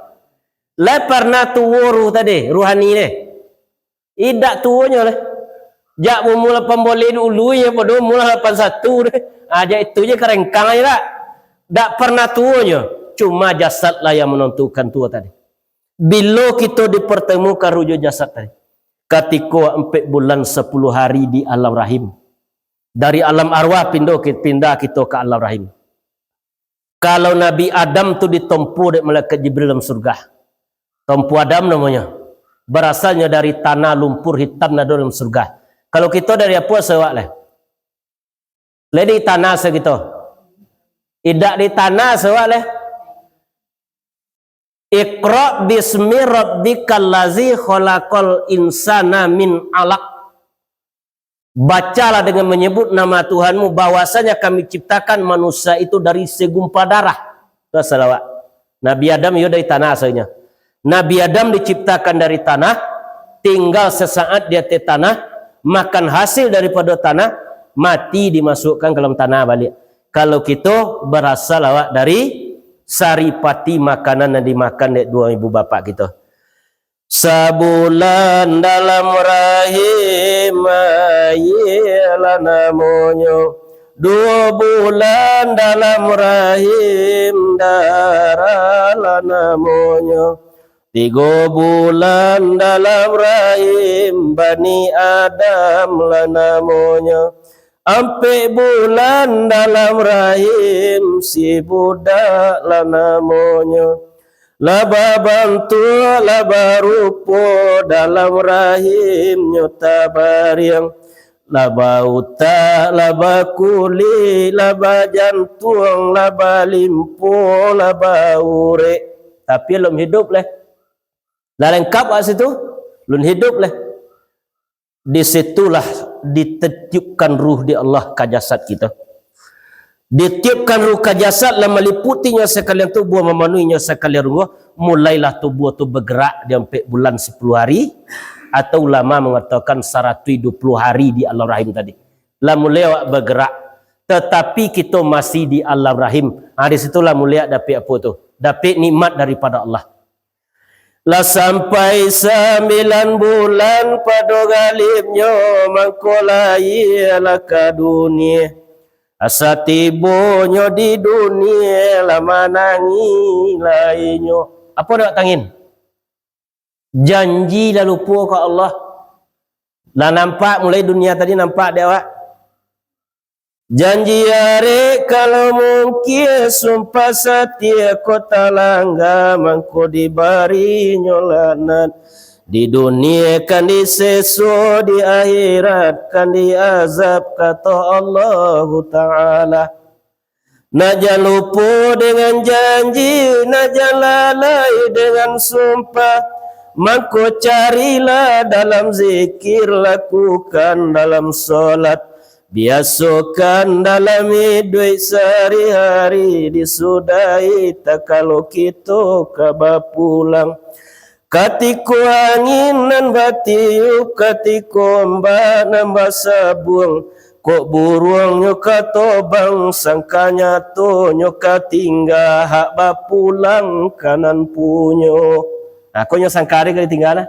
Lai parnah tuo ruh tadi, ruhani deh. Indak tuonyo lah. Jak umur lapan baleh dulu, iyo pado umur lapan satu deh. Ah, jak itu je karengkang aja lah. Dak pernah tuonyo. Cuma jasad lah yang menentukan tuo tadi. Bilo kito dipertemukan ruh jo jasad tadi? Katiko ampek bulan sapuluah hari di alam rahim. Dari alam arwah pindo ki-, pindah kito ka alam rahim. Kalau Nabi Adam tu ditompo dek malaikat Jibril dalam surga. Tompo Adam namonyo. Barasalnyo dari tanah lumpur hitam nan ado dalam surga. Kalau kito dari apo asa awak leh? Leh di tanah asa kito? Indak di tanah asa awak leh. Iqra bismi rabbikal ladzi khalaqal insana min alaq. Bacalah dengan menyebut nama Tuhanmu, bahwasanya Kami ciptakan manusia itu dari segumpal darah. Tu asa awak. Nabi Adam iyo dari tanah asalnyo. Nabi Adam diciptakan dari tanah, tinggal sesaat di ateh tanah, makan hasil daripada tanah, mati dimasukkan ka dalam tanah baliak. Kalau kito barasal awak dari saripati makanan nan dimakan dek duo ibu bapak kito. Sabulan dalam rahim, aia lah namonyo. Duo bulan dalam rahim, darah lah namonyo. Tigo bulan dalam rahim, Bani Adam lah namonyo. Ampek bulan dalam rahim, si budak lah namonyo. Lah babantuak, lah barupo, dalam rahimnyo tabariang. Lah bautak, lah bakulik, lah bajantuang, lah balimpo, lah baurek. Tapi alun hidup leh. Lah lengkap kat situ, alun hidup leh. Di situlah dititiupkan ruh di Allah ka jasad kito. Ditiupkan ruh ka jasad, lah maliputinyo sakalian tubuah, mamanuinyo sakalian ruh, mulailah tubuah tu bagerak di ampek bulan sapuluah hari, atau ulama mangatokan saratuih duo puluah hari di alam rahim tadi. Lah mulai awak bagerak, tatapi kito masih di alam rahim. Ha, di situlah mulai dapek apo tu? Dapek nikmat daripada Allah. Lah sampai sambilan bulan pado galibnyo, mangko lahialah ka dunia. Asa tibonyo di dunia, lah manangih lai inyo. Apo dek tangih? Janji lah lupo ka Allah. Lah nampak mulai dunia tadi nampak dek awak? Janji arek kalau mungkin, sumpah satia ko talangga, mangko dibarinyo laknat. Di dunia kan diseso, di akhirat kan diazab, kato Allahu Ta'ala. Nak jan lupo dengan janji, nak jan lalai dengan sumpah. Mangko carilah dalam zikir, lakukan dalam solat. Biasokan dalam iduik sahari-hari, disudahi takalo kito ka bapulang. Katiko angin nan batiup, katiko ombak nan basabuang, kok buruangnyo ka tobang, sangka nyatonyo ka tingga, hak bapulang ka nan punyo. Nah, kok nyo sangka ari ka ditingga lah.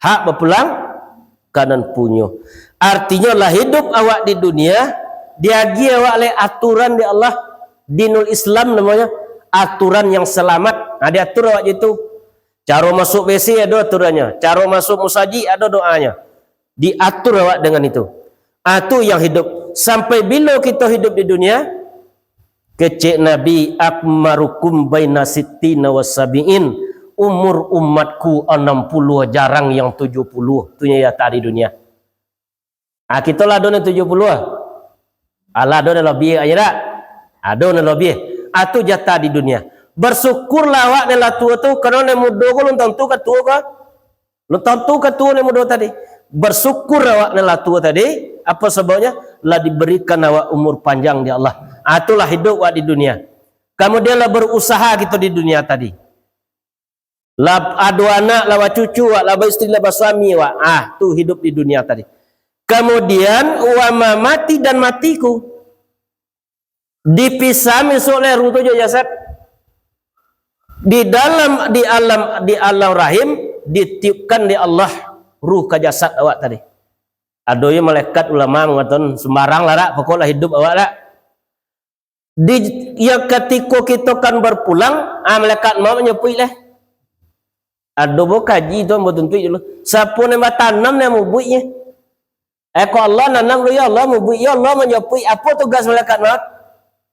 Hak bapulang ka nan punyo. Artinyo lah hidup awak di dunia, diagiah awak leh aturan di Allah, dinul Islam namonyo, aturan yang selamat. Nah, diatur awak je tu. Caro masuk W C ado aturannyo, caro masuk musajik ado doanyo. Diatur awak dengan itu. Ah, tu yang hidup. Sampai bilo kito hidup di dunia? Kecek Nabi, "Akmarukum baina sittina wa sabiin." Umur umatku anam puluah, jarang yang tujuah puluah. Tu nyo nyata di dunia. Ah, kito lah ado nan tujuah puluah. Alah, ado nan labiah, ayo dak? Ado nan labiah. Ah, tu jatah di dunia. Bersyukurlah awak nan lah tuo tu, karano nan mudo ko alun tantu ka tuo ko. Alun tantu ka tuo nan mudo tadi. Bersyukur awak nan lah tuo tadi. Apa sababnyo? Lah diberikan awak umur panjang di Allah. Ah, itulah hidup awak di dunia. Kemudian lah berusaha kito di dunia tadi. Lah ado anak, lah bacucu awak, lah baistri, lah basuami awak. Ah, tu hidup di dunia tadi. Kemudian, wa mamati, dan matiku. Dipisah esok leh ruh tu jo jasad. Di dalam, di alam, di alam rahim, ditiupkan dek Allah. ruh ka jasad awak tadi. Ado yo malaikat ulama mangatokan, sumbarang lah dak, pokoklah hidup awak dak. Di, yo katiko kito kan bapulang, ah, malaikat maut manjapuik lah. Ado bo kaji tu ambo tuntuik dulu. Siapo nan batanam nan mubuiknyo? Eh, kok Allah nanam dulu, yo Allah mubuik, yo Allah manjapuik. Apo tugas malaikat maut?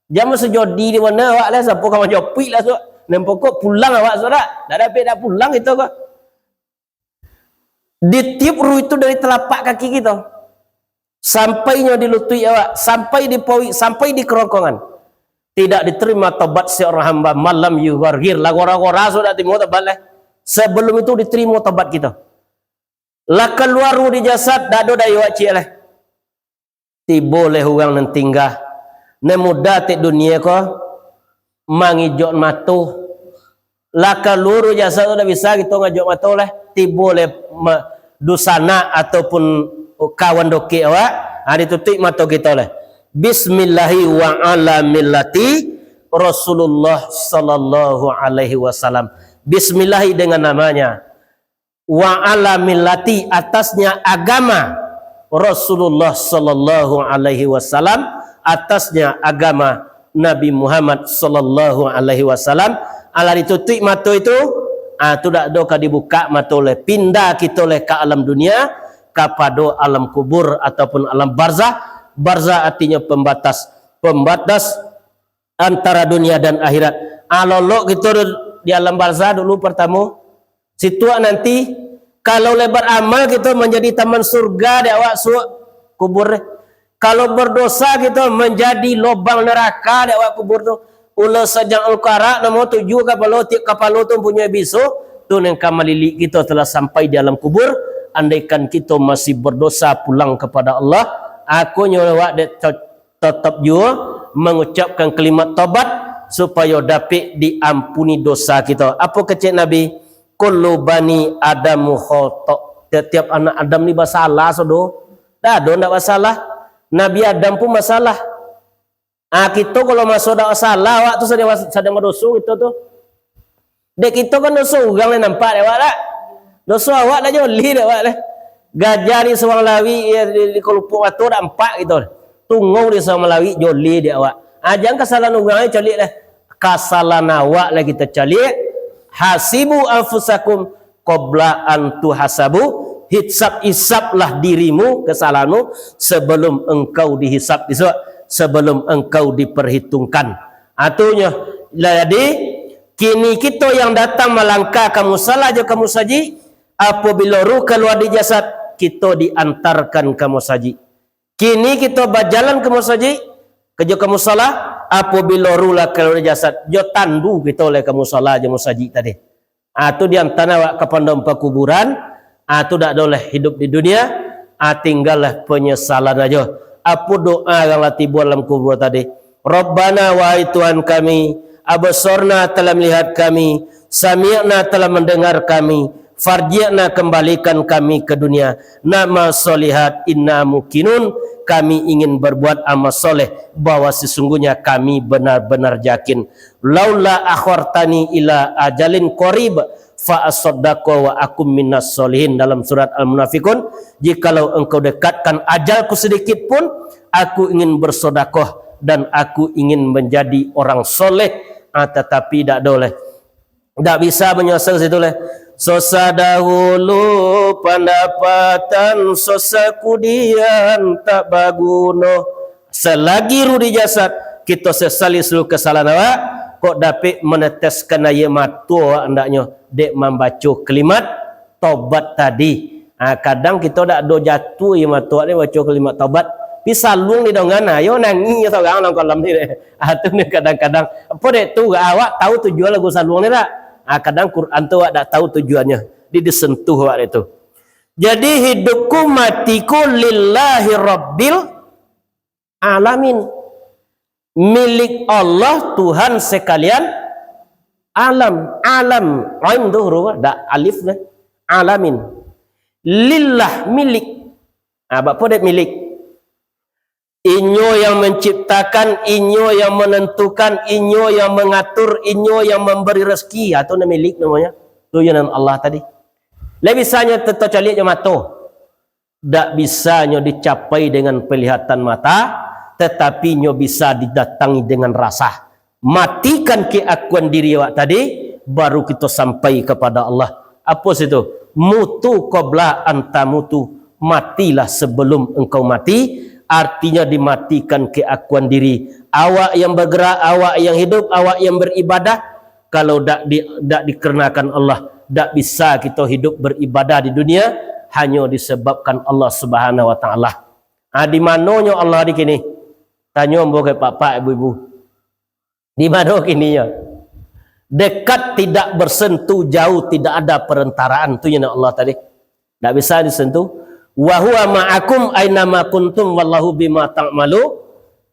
Jan basujodi di mano awak lah, siapo ka manjapuik lah, suak. Nan pokok pulang awak, suak dak? Dak dapek dak pulang kito ko. Ditiup ruh itu dari telapak kaki kito. Sampai nyo di lutuik awak, sampai di pauik, sampai di kerongkongan. Tidak diterima tobat seorang hamba malam yugargir. Lah gora-gora sudah timo tobat lah. Sebelum itu diterima tobat kito. Lah kalua ruh di jasad, dak ado daya awak ciek lah. Tibo leh urang nan tingga, nan mudo tek dunia ko, mangijok mato. Lah kalua ruh jasad tu, dak bisa kito ngajok mato leh. Tibo leh ma-, dusanak ataupun kawan dokek awak, ha, ditutuik mato kito leh. Bismillahi wa ala millati Rasulullah sallallahu alaihi wasallam. Bismillahi dengan namanya. Wa ala millati, atasnya agama Rasulullah sallallahu alaihi wasallam, atasnya agama Nabi Muhammad sallallahu alaihi wasallam. Alah ditutuik mato itu, ah, tu dak ado ka dibuka mato leh, pindah kito leh ka alam dunia, kapado alam kubur ataupun alam barzah. Barzah artinyo pambatas, pambatas antara dunia dan akhirat. Ah, lolok kito di alam barzah dulu partamo. Situak nanti, kalau leh baramal kito manjadi taman surga dek awak suak kubur. Kalau berdosa kito manjadi lobang neraka dek awak kubur tu. Ulo sajang angkarak namo tujuah kapalo, tiap kapalo tu punyo biso, tu nan ka malilik kito setelah sampai di alam kubur. Andaikan kito masih berdosa pulang kepada Allah, akonyo awak dek tetap juo mangucapkan kalimat tobat, supayo dapek diampuni dosa kito. Apo kecek Nabi? "Kullu bani Adamu khoto." Tiap-tiap anak Adam ni basalah, sodo. Dak ado ndak basalah. Nabi Adam pun basalah. Ah, kito kalau maso dak basalah, awak tu sadang, sadang badoso kito tu. Dek kito kan doso urang lai nampak dek awak dak? Doso awak dak jolih dek awak lah. Gajah di Sabang Lawik, ya, di, di Kalupok Mato dak nampak kito. Tungau di Sabang Lawik jolih dek awak. Ah, jan kasalahan urang ai caliak lah. Kasalahan awak lah kito caliak. Hasibu anfusakum qabla an tuhasabu. Hisab-isablah dirimu, kasalahanmu, sebelum engkau dihisab besok, sebelum engkau diperhitungkan. Atunyo, jadi, kini kito yang datang malangkah ka musala jo ka musajik, apabilo ruh kalua di jasad, kito diantarkan ka musajik. Kini kito bajalan ka musajik, ka jo ka musala, apabilo ruh lah kalua di jasad, jo tandu kito lai ka musala jo musajik tadi. Ah, tu diantan awak ka padang pakuburan, ah, tu dak ado lah hidup di dunia, ah, tinggal lah panyasalan ajo. Apo doa urang lah tibo dalam kubur tadi? "Rabbana, wahai Tuhan kami, absorna, telah melihat kami, sami'na, telah mendengar kami, farji'na, kembalikan kami ke dunia, na'mal sholihat inna muqinun, kami ingin berbuat amal soleh, bahwa sesungguhnya kami benar-benar yakin. Laula akhartani ila ajalin qarib, fa asaddaqa wa akum minas sholihin." Dalam surat Al-Munafiqun, "Jikalau engkau dekatkan ajalku sedikit pun, aku ingin bersodakoh dan aku ingin menjadi orang soleh." Ah, tatapi dak ado leh. Dak bisa manyuasa situ leh. Susah dahulu pandapatan, susah kudian tak baguno. Selagi ruh di jasad, kito sesali seluruh kesalahan awak, kok dapek meneteskan aia mato awak andaknyo, dek mambaco kalimat tobat tadi. Ha, kadang kito dak ado jatuah aia mato awak dek baco kalimat tobat. Pi saluang di dongan, ayo nangih sorang dalam kolam ni dek. Ha, tu ni kadang-kadang. Apo dek tu, awak tahu tujuan lagu saluang ni dak? Ha, kadang Quran tu awak dak tahu tujuannyo. Di, disentuh awak dek tu. Jadi hidupku matiku lillahi rabbil alamin. Milik Allah Tuhan sekalian alam. Alam. Ain tu huruf, dak alif dah. Alamin. Lillah, milik. Ah, bapa dek milik? Inyo yang menciptakan, inyo yang menentukan, inyo yang mengatur, inyo yang memberi rezeki. Ah, tu milik namanya. Tu yang Allah tadi. Lai bisa nyo tacaliak jo mato. Dak bisa nyo dicapai dengan penglihatan mata, tetapi nyo bisa didatangi dengan rasa. Matikan keakuan diri awak tadi, baru kito sampai kepada Allah. Apo situ? Mutu qabla an tamutu, matilah sebelum engkau mati. Artinya dimatikan keakuan diri. Awak yang bergerak, awak yang hidup, awak yang beribadah, kalau dak di, dak dikarenakan Allah, dak bisa kito hidup beribadah di dunia, hanyo disebabkan Allah Subhanahu Wa Taala. Ah, di manonyo Allah di kini? Tanyo ambo ka pak-pak, ibu-ibu. Di mano kininyo? Dekat tidak bersentuh, jauh tidak ada perentaraan. Tu nyo Allah tadi. Ndak bisa disentuh. "Wa huwa ma'akum aina ma kuntum wallahu bima ta'malu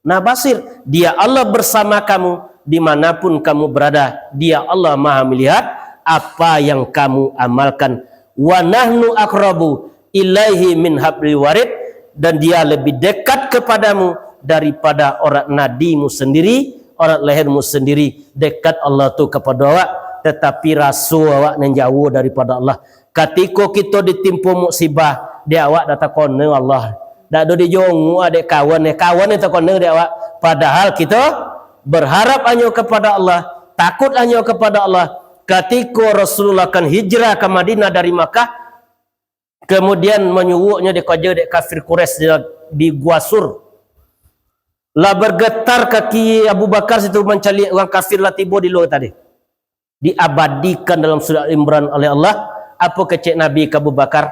nah basir." Dia Allah bersama kamu dimanapun kamu berada. Dia Allah Maha melihat apa yang kamu amalkan. "Wa nahnu aqrabu ilaihi min hablil warid," dan Dia lebih dekat kepadamu daripada urat nadimu sendiri, urat lehermu sendiri. Dekat Allah tu kepada awak, tetapi raso awak nan jauh daripada Allah. Katiko kito ditimpo musibah, dek awak dak takona Allah. Dak ado dijongok dek kawan, eh, kawan nan takona dek awak. Padahal kito berharap hanyo kepada Allah, takut hanyo kepada Allah. Katiko Rasulullah kan hijrah ka Madinah dari Makkah, kemudian manyuruaknyo dikoja dek kafir Quraisy di, di Gua Sur. Lah bergetar kaki Abu Bakar situ mancaliak urang kafir lah tibo di luar tadi. Diabadikan dalam surah Imran oleh Allah, apo kecek Nabi ka Abu Bakar?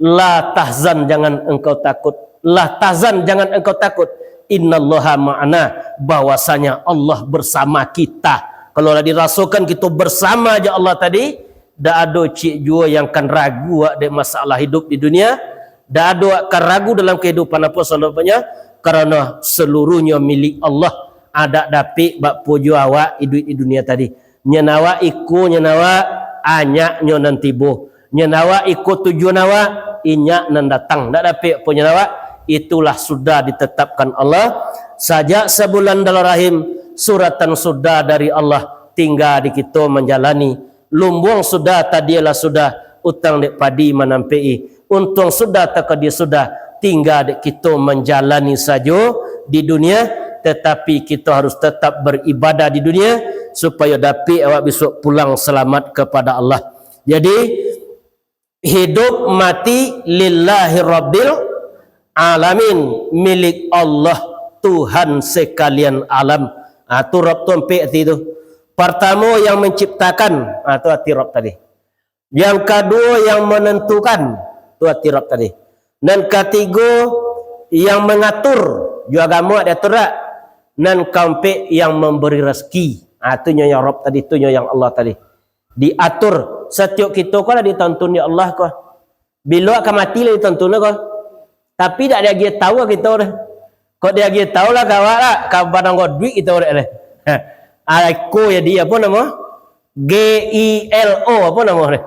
"La tahzan, jangan engkau takut. La tahzan, jangan engkau takut. Innallaha ma'ana, bahwasanya Allah bersama kita." Kalau lah dirasokan kito bersama jo Allah tadi, dak ado ciek juo yang kan ragu awak dek masalah hidup di dunia, dak ado awak kan ragu dalam kehidupan apo sabananyo, karano seluruhnyo milik Allah. Adak dapik bak pujo awak iduik di dunia tadi. Nyan awak iko, nyan awak anyaknyo nan tibo. Nyan awak iko tujuan awak, inyak nan datang. Ndak dapik apo nyan awak, itulah sudah ditetapkan Allah. Sajak sabulan dalam rahim, suratan sudah dari Allah, tingga di kito manjalani. Lumbuang sudah, tadialah sudah, utang dek padi manampek-i. Untuang sudah, takadia sudah, tingga dek kito manjalani sajo di dunia, tetapi kito harus tetap beribadah di dunia, supayo dapik awak bisuak pulang salamat kepada Allah. Jadi, hidup mati lillahi rabbil alamin, milik Allah, Tuhan sekalian alam. Ah, tu Rabb tu ampek arti tu. Partamo, yang menciptakan, ah, tu arti Rabb tadi. Yang kaduo, yang menentukan, tu arti Rabb tadi. Nan katigo, yang mengatur, jo agamo diatur dak? Nan kaampek, yang memberi rezeki. Ah, tu nyo yang Rabb tadi, tu nyo yang Allah tadi. Diatur. Satiok kito ko lah ditontun dek Allah ko. Bilo ka mati lah ditontun ko. Tapi dak diagiah tahu kito dah. Kok diagiah tahu lah ka awak lah, ka badang ko duit kito dah. Aiko jadi apo namo? G I L O, apo namo dah?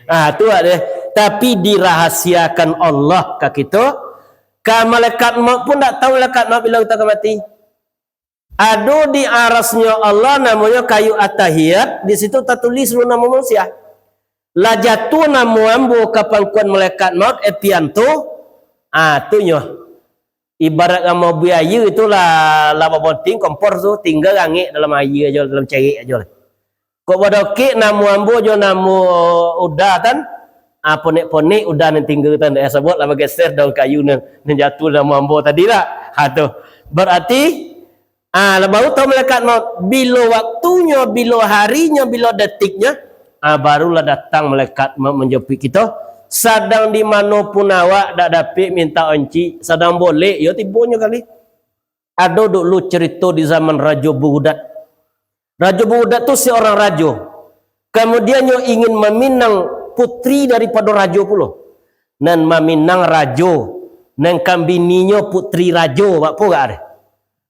Ah, tu lah deh. Tapi dirahasiakan Allah ka kito. Ka malaikat maut pun dak tahu malaikat maut bilo kito ka mati. Ado di arasnyo Allah namonyo kayu atahiyat, di situ tatulis lu namo manusia. Lah jatuah namo ambo ka pangkuan malaikat maut, eh, Pianto, ah, tu nyo. Ibarat namo buih aia tu lah, lah babonting kompor tu, tingga angek dalam aia ajo, dalam cerek ajo lah. Kok badokek namo ambo jo namo Uda tan, ah, ponek-ponek Uda nan tingga tan, eh, sabab lah bageser daun kayu nan, nan jatuah namo ambo tadi lah. Ha, tu. Berarti, ah, lah baru tahu malaikat maut. Bilo waktunyo, bilo harinyo, bilo detiknyo, ah, barulah datang malaikat maut manjapuik kito. Sadang di mano pun awak dak dapik minta oncik, sadang bolek, yo tibonyo kali. Ado dulu cerito di zaman Rajo Burudat. Rajo Burudat tu seorang rajo. Kamudiannyo ingin maminang putri daripado rajo pulo. Nan maminang rajo, nan kan bininyo putri rajo, bak pulo gak deh.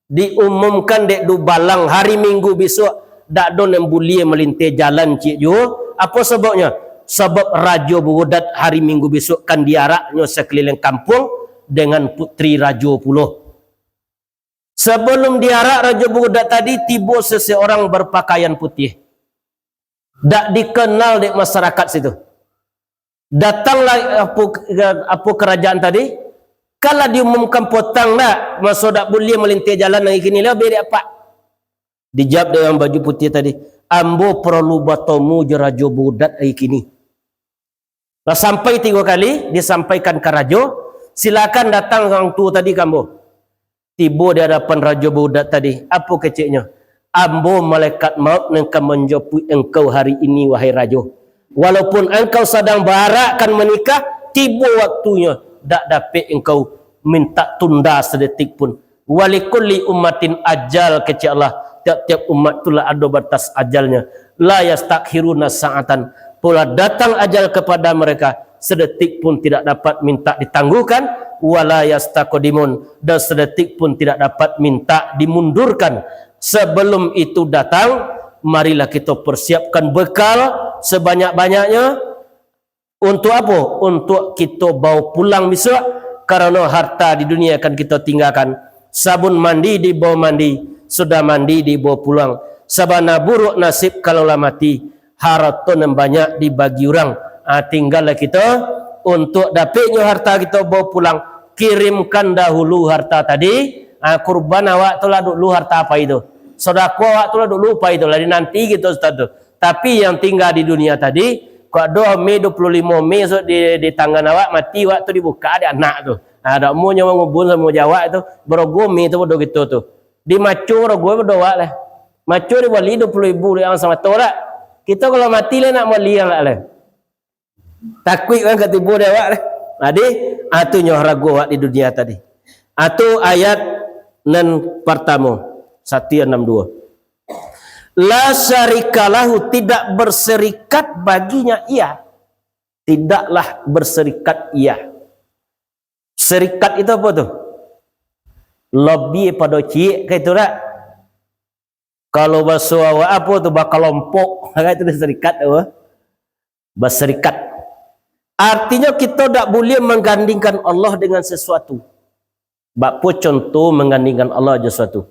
Diumumkan dek dubalang hari Minggu bisuak, dak ado nan buliah malinteh jalan ciek juo. Apo sababnyo? Sabab Rajo Burudat hari Minggu bisuak kan diaraknyo sakaliliang kampuang dengan putri rajo pulo. Sabalum diarak Rajo Burudat tadi, tibo seseorang berpakaian putiah. Dak dikenal dek masyarakat situ. Datanglah apo, apo karajaan tadi, kan lah diumumkan potang dah, maso dak buliah malinteh jalan ari kini, lah beri apa? Dijawab dek urang baju putiah tadi, "Ambo paralu batamu jo Rajo Baudat ari kini." Lah sampai tigo kali, disampaikan ka rajo, "Silakan datang urang tuo tadi ka ambo." Tibo di adapan Rajo Baudat tadi, apo keceknyo? "Ambo malaikat maut nan ka manjapuik engkau hari ini, wahai Rajo. Walaupun engkau sadang baarak kan manikah, tibo waktunyo, dak dapek engkau mintak tunda sadetik pun. Walikulli ummatin ajal," kecek Allah. Tiap-tiap umat tu lah ado batas ajalnyo. "La yastakhiruna sa'atan." Polah datang ajal kepada mereka, sedetik pun tidak dapat mintak ditangguhkan, "Wala yastaqdimun," dan sedetik pun tidak dapat mintak dimundurkan. Sebelum itu datang, marilah kita persiapkan bekal sebanyak-banyaknya. Untuk apo? Untuk kita bawa pulang besok, karena harta di dunia akan kita tinggalkan. Sabun mandi dibawa mandi, sudah mandi dibawa pulang. Sabana buruk nasib kalau lah mati, harato nan banyak dibagi urang. Ah, tinggallah kita, untuk dapiknyo harta kita bawa pulang, kirimkan dahulu harta tadi. Ah, kurban awak tu lah dulu harta apai tu. Sedekah awak tu lah dulu apai tu, lah dinanti gitu, Ustaz tu. Tapi yang tinggal di dunia tadi, kok ado meh dua puluh limo meh esok di, di tangan awak, mati awak tu dibuka dek anak tu. Ah, dak amuahnyo mangubun samo jo awak tu, barogo meh tu pado kito tu. Di maco barogo pado awak lah. Maco dibali dua puluh ribu dek urang samato dak? Kito kalau mati lah nak mali awak lah. Takuik kan ka tibo di awak lah. Jadi, ah, tu nyo harago awak di dunia tadi. Ah, tu ayat nan partamo, satu enam dua. La syarikalahu, tidak berserikat baginya ia. Tidaklah berserikat ia. Serikat itu apo tu? Lebih pado ciek ka itu dak? Kalau baso awak apo tu, bakalompok. Kan itu serikat apo? Berserikat. Artinyo, kita dak buliah menggandingkan Allah dengan sesuatu. Bak apo contoh menggandingkan Allah jo sesuatu?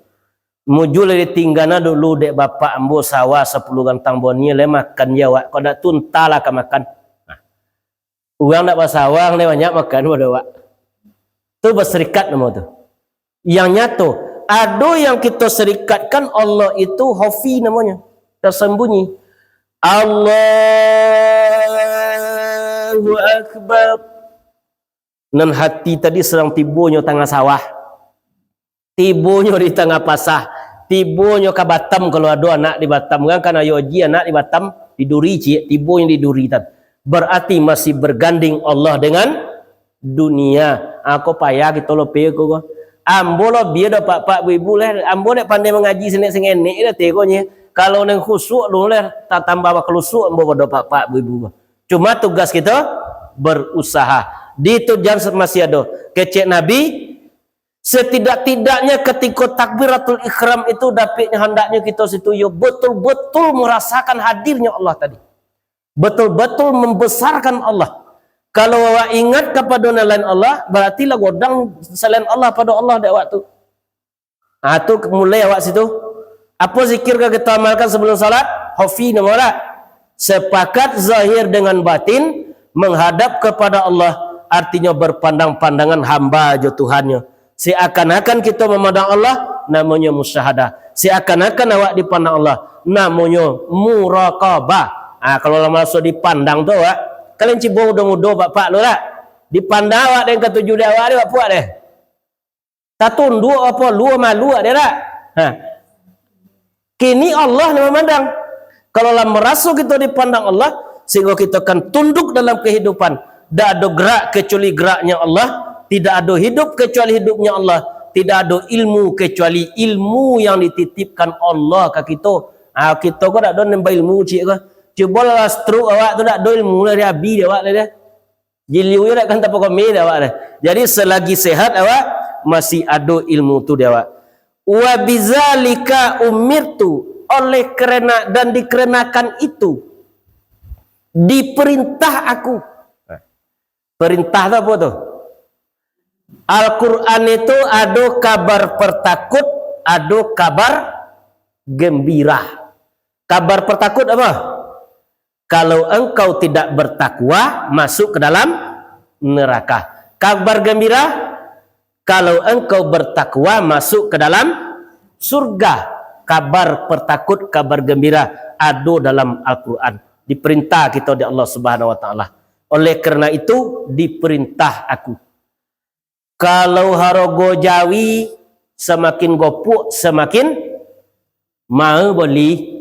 Mujua lah ditinggana dulu dek bapak ambo sawah sapuluah gantang boni, lah makan jo awak, kok dak tu entahlah ka makan. Nah, urang dak basawah, lah banyak makan pado awak. Tu berserikat namo tu. Yang nyato, ado yang kita serikatkan Allah itu khafi namonyo, tersembunyi. Allahu Akbar. Nan hati tadi sadang tibonyo tangah sawah, tibonyo di tangah pasah, tibonyo ka Batam, kalau ado anak di Batam, kan, kan ayo haji anak di Batam, di Duri ciek, tibonyo di Duri tan. Berarti masih berganding Allah dengan dunia. Ah, ko payah kito lopeh ko, ko. Ambo lobih ado pak-pak ibu-ibu lah. Ambo dak pandai mangaji senek-sengenek dah teh ko nyo. Kalau nan khusyuk dulu lah, tatambah bakalusuak ambo pado pak-pak ibu-ibu ko. Cuma tugas kito berusaha. Di tu jan masih ado. Kecek Nabi, setidak-tidaknya ketika takbiratul ihram itu dapiknyo hendaknyo kito situ yo betul-betul merasakan hadirnyo Allah tadi. Betul-betul membesarkan Allah. Kalau awak ingat kapado nan lain Allah, berarti lah godang salain Allah pado Allah dek awak tu. Ha, tu mulai awak situ. Apo zikir ka kito amalkan sabalum salat? Khafi namo lah. Sepakat zahir dengan batin menghadap kepada Allah, artinyo berpandang-pandangan hamba jo Tuhannyo. Seakan-akan kito mamandang Allah, namonyo musyahadah. Seakan-akan awak dipandang Allah, namonyo muraqabah. Ah, kalau lah maraso dipandang tu awak, kalian cubo udo-udo bapak lu lah. Dipandang awak dek katuju dek awak dek bapak deh. Tatunduak apo lu malu dek dak? Ha. Kini Allah nan mamandang. Kalau lah maraso kito dipandang Allah, sehingga kito akan tunduk dalam kehidupan. Dak ado gerak kecuali geraknya Allah, tidak ado hidup kecuali hidupnya Allah, tidak ado ilmu kecuali ilmu yang dititipkan Allah ka kito. Ha, kito ko dak ado nambah ilmu ciek ko. Cubolah stroke awak tu dak ado ilmu lah, dia habis dek awak lah dia. Jiliu yo dak kan tapakomi dek awak deh. Jadi selagi sehat awak, masih ado ilmu tu di awak. "Wa bizalika umirtu," oleh kerana dan dikarenakan itu diperintah aku. Perintah tu apo tu? Al-Quran itu ado kabar pertakut, ado kabar gembira. Kabar pertakut apo? Kalau engkau tidak bertakwa, masuk ke dalam neraka. Kabar gembira, kalau engkau bertakwa, masuk ke dalam surga. Kabar pertakut, kabar gembira ado dalam Al-Quran. Diperintah kita di Allah Subhanahu Wa Taala. Oleh karena itu, diperintah aku. Kalau harogo jawi samakin gopuak, samakin maha boli.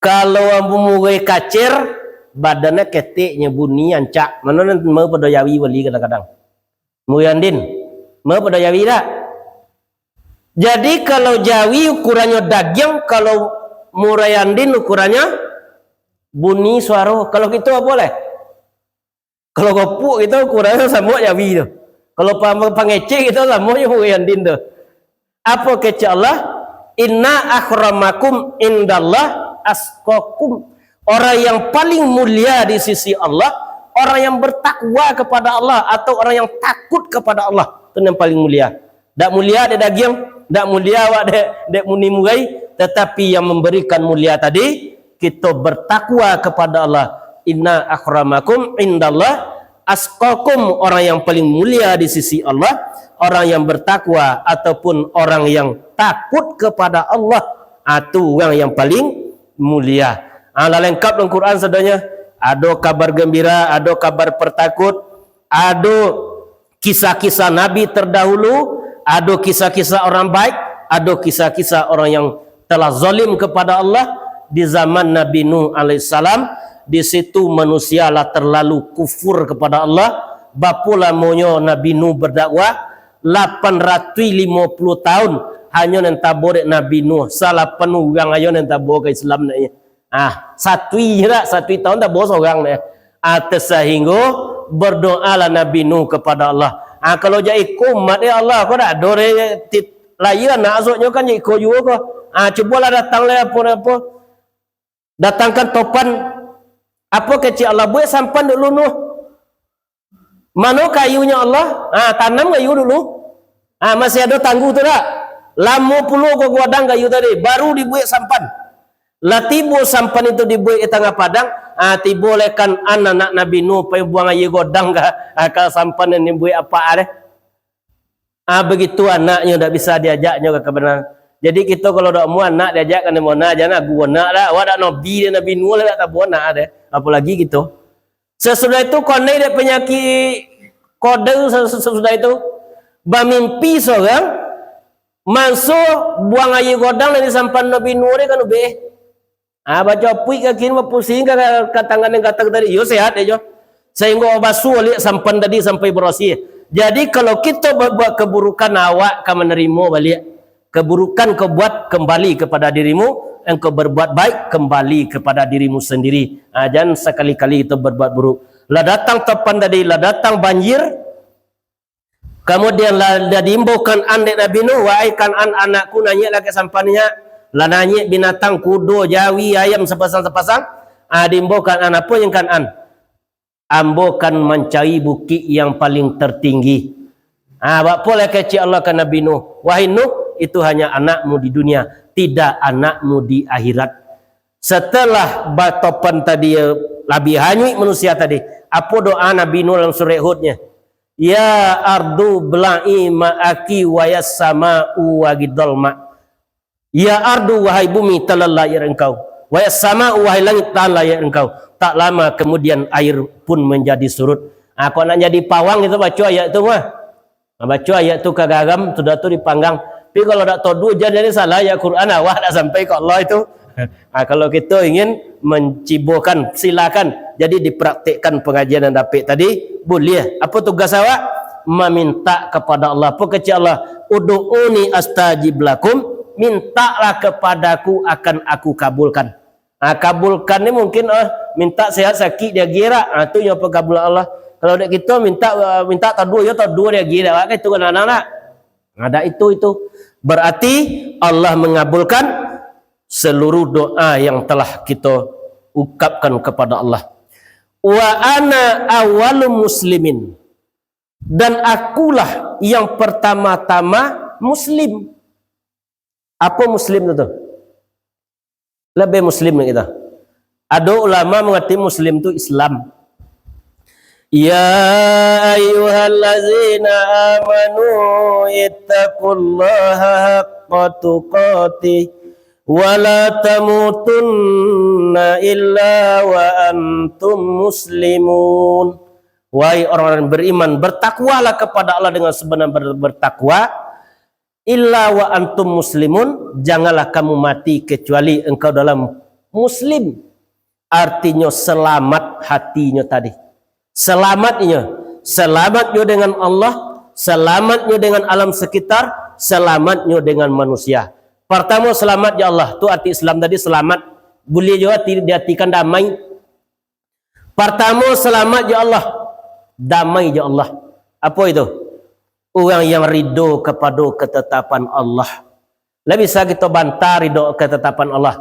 Kalau ambo murai kacir, badannyo keteknyo, bunyi ancak. Mano nan maha pado jawi boli kadang-kadang. Murai andin, maha pado jawi dak? Jadi kalau jawi ukurannyo dagiang, kalau murai andin ukurannyo bunyi suaro. Kalau kito apo lai? Kalau gopuak kito ukurannyo samo jawi tu. Kalau pa-, pangecek kito samo jo murai andin tu. Apo kecek Allah? "Inna akramakum indallah asqakum." Orang yang paling mulia di sisi Allah, orang yang bertakwa kepada Allah atau orang yang takut kepada Allah. Itu yang paling mulia. Dak mulia dek dagiang, dak mulia awak dek, dek muni murai, tetapi yang memberikan mulia tadi, kito bertakwa kepada Allah. "Inna akramakum indallah asqakum," orang yang paling mulia di sisi Allah, orang yang bertakwa ataupun orang yang takut kepada Allah, ah, tu orang yang paling mulia. Ah, lah lengkap dalam Quran sadonyo. Ado kabar gembira, ado kabar pertakut, ado kisah-kisah nabi terdahulu, ado kisah-kisah orang baik, ado kisah-kisah orang yang telah zalim kepada Allah. Di zaman Nabi Nuh alaihissalam, di situ manusia lah terlalu kufur kepada Allah. Bapo lamonyo Nabi Nuh berdakwah? Lapan ratuih limo puluah tahun. Hanyo nan tabo dek Nabi Nuh, salapan urang ajo nan tabo ka Islam nak. Ah, satui je dak, satui tahun tabo sorang deh. Ah, tersahinggo berdoalah Nabi Nuh kepada Allah. Ah, kalau jak iko umat, ya Allah, kok dak ado deh, tit-, lahia anak asoknyo kan jak iko juo ko. Ah, cubolah datang lah apo-apo. Datangkan topan. Apo kecek Allah, buek sampan dulu Nuh. Mano kayunyo Allah? Ha, tanam kayu dulu. Ha, masih ado tangguh tu dak? Lamo pulo ko godang kayu tadi, baru dibuek sampan. Lah tibo sampan itu dibuek di tangah padang, ha, tibo leh Kan'an anak Nabi Nuh, pai buang aia godang ka, ha, ka sampan nan dibuek apak deh. Ha, begitu anaknyo dak bisa diajaknyo ka kabenaran. Jadi kito kalau dak amuah anak diajak ka nan bona, jan agu anak dak. Awak dak nabi deh, Nabi Nuh lah dak tabo anak deh. Apolagi kito. Sasudah itu, kondai dek panyakik kodai, sa-, sa-, sasudah itu, bamimpi sorang, manso buang aia godang dari sampan Nabi Nuh deh kan ubeh. Ah, bacapuik kaki ni, bapusing ka, ka, ka tangan yang gatal tadi. Yo, sehat deh, jo. Sahinggo basuah baliak sampan tadi sampai barasiah. Jadi, kalau kito berbuat keburukan, awak ka manarimo baliak. Keburukan kau buat, kembali kepada dirimu, engkau berbuat baik, kembali kepada dirimu sendiri. Ha, jan sakali-kali kito berbuat buruk. Lah datang topan tadi, lah datang banjir, kamudian lah, lah diimbau Kan'an dek Nabi Nuh, "Wahai Kan'an anakku, naiaklah ka sampan nyo." Lah naiak binatang, kudo, jawi, ayam, sapasang-sapasang. Ah, diimbau Kan'an, apo yang Kan'an? "Ambo kan mancari bukik yang paling tertinggi." Ah, bak apo lah kecek Allah ka Nabi Nuh? "Wahai Nuh, itu hanya anakmu di dunia, tidak anakmu di akhirat." Setelah batopan tadi, eh, labiah hanyuik manusia tadi, apo doa Nabi Nuh dalam surah Hud nyo? "Ya ardu bla'i ma'aki wa yas sama'u wa gidol ma'." Ya ardu, wahai bumi, tolehlah aia engkau. Wa yas sama'u, wahai langik, tahanlah aia engkau. Tak lama kemudian air pun menjadi surut. Ah, kok nak jadi pawang itu baco ayat tu mah. Ah, baco ayat tu ka garam, sudah tu dipanggang. Tapi kalau dak tahu dulu, jan jadi salah ayat Quran, awak dak sampai ka Allah itu. Ah, kalau kito ingin mencibokan, silakan. Jadi dipraktekkan pengajian yang dapek tadi, buliah. Apo tugas awak? Maminta kepada Allah. Apo kecek Allah? "Ud'uni astajib lakum." Mintaklah kepadaku, akan aku kabulkan. Ha, kabulkan ni mungkin, ah, minta sehat sakik diagiah dak? Ha, tu nyo pakabulan Allah. Kalau dek kito minta, ah, minta taduo, yo taduo diagiah dak? Awak kan itu kadang-kadang dak? Ada itu, itu. Berarti Allah mengabulkan seluruh doa yang telah kito ungkapkan kepada Allah. "Wa ana awwalu muslimin." Dan akulah yang pertama-tama muslim. Apo muslim tu, tu? Lebih muslim dari kito. Ado ulama mangarti muslim tu Islam. Ya ayyuhallazina amanu ittaqullaha haqqa tuqatih wa la tamutunna illa wa antum muslimun. Wahai orang-orang beriman, bertakwalah kepada Allah dengan sebenar-benar bertakwa, illa wa antum muslimun, janganlah kamu mati kecuali engkau dalam muslim. Artinyo selamat hatinyo tadi. Selamat inyo. Selamat nyo dengan Allah, selamat nyo dengan alam sekitar, selamat nyo dengan manusia. Pertamo, selamat jo Allah. Tu arti Islam tadi, selamat. Buliah juo arti, diartikan damai. Partamo, salamat jo Allah, damai jo Allah. Apo itu? Urang yang ridho kapado katatapan Allah. Lah bisa kito bantah ridho katatapan Allah?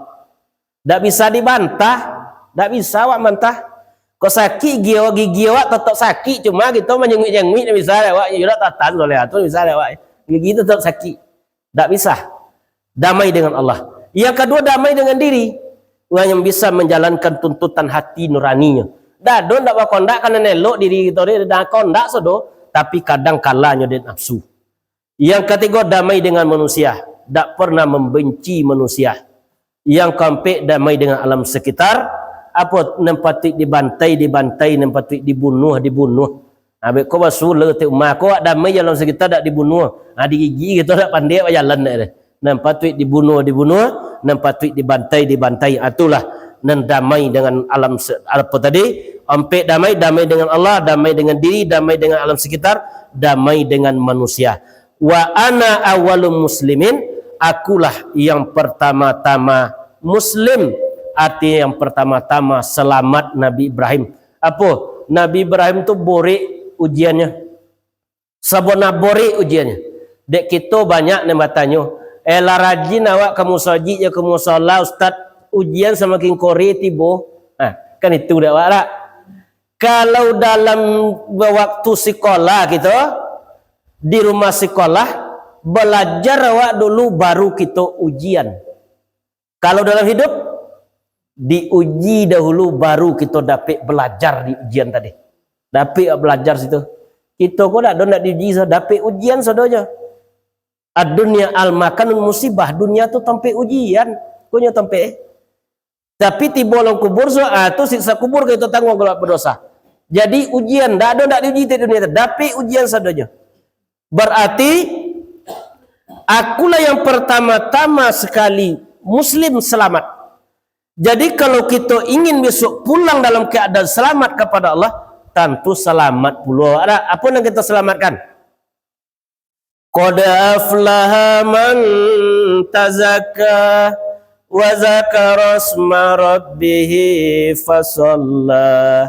Dak bisa dibantah. Dak bisa awak bantah. Kok sakik gigi awak, gigi awak tetap sakik, cuma kito manyanguik-nyanguik, dak bisa dek awak. Yo dak tatan soleh tu, dak bisa dek awak. Gigi tetap sakik. Dak bisa. Damai dengan Allah. Yang kedua, damai dengan diri. Urang yang bisa manjalankan tuntutan hati nuraninyo. Dado ndak bakondak karano elok diri kito ni, dah kondak sudah, tapi kadang kalanyo dek nafsu. Yang katigo, damai dengan manusia. Dak pernah membenci manusia. Yang kaampek, damai dengan alam sekitar. Apo nan patuik dibantai, dibantai, nan patuik dibunuah, dibunuh. Ha, beko basula ti umah ko, awak damai jo alam sekitar dak dibunuah. Ha, digigi kito dak pandai awak jalan dek deh. Nan patuik dibunuah, dibunuah, nan patuik dibantai, dibantai. Ha, itulah nan damai dengan alam se-, apo tadi? Ampek damai, damai dengan Allah, damai dengan diri, damai dengan alam sekitar, damai dengan manusia. Wa ana awwalu muslimin, akulah yang pertama-tama muslim. Arti yang pertama-tama selamat Nabi Ibrahim. Apo? Nabi Ibrahim tu borek ujiannyo. Sabana borek ujiannyo. Dek kito banyak nan batanyo, "Eh, lah rajin awak ka musajik jo ka musala, Ustaz. Ujian samakin kore tibo." Nah, kan itu dek awak dak? Kalau dalam waktu sikolah kito, di rumah sikolah, balajar awak dulu, baru kito ujian. Kalau dalam hidup, diuji dahulu, baru kito dapek balajar di ujian tadi. Dapek balajar situ. Kito ko dak ado nak diuji, sa-, dapek ujian sadonyo. Ad-dunya al-makanul musibah, dunia tu tampek ujian. Ko nyo tampek, eh. Tapi tibo dalam kubur, so, ah, tu siksa kubur kito tangguang kalau badosa. Jadi ujian, dak ado nak diuji di dunia tu. Dapek ujian sadonyo. Berarti, akulah yang pertama-tama sekali muslim selamat. Jadi, kalau kito ingin besok pulang dalam keadaan selamat kepada Allah, tantu selamat pulo. Ada apo nan kito selamatkan? Qad aflaha man tazakka wa zakara asma rabbih fasalla.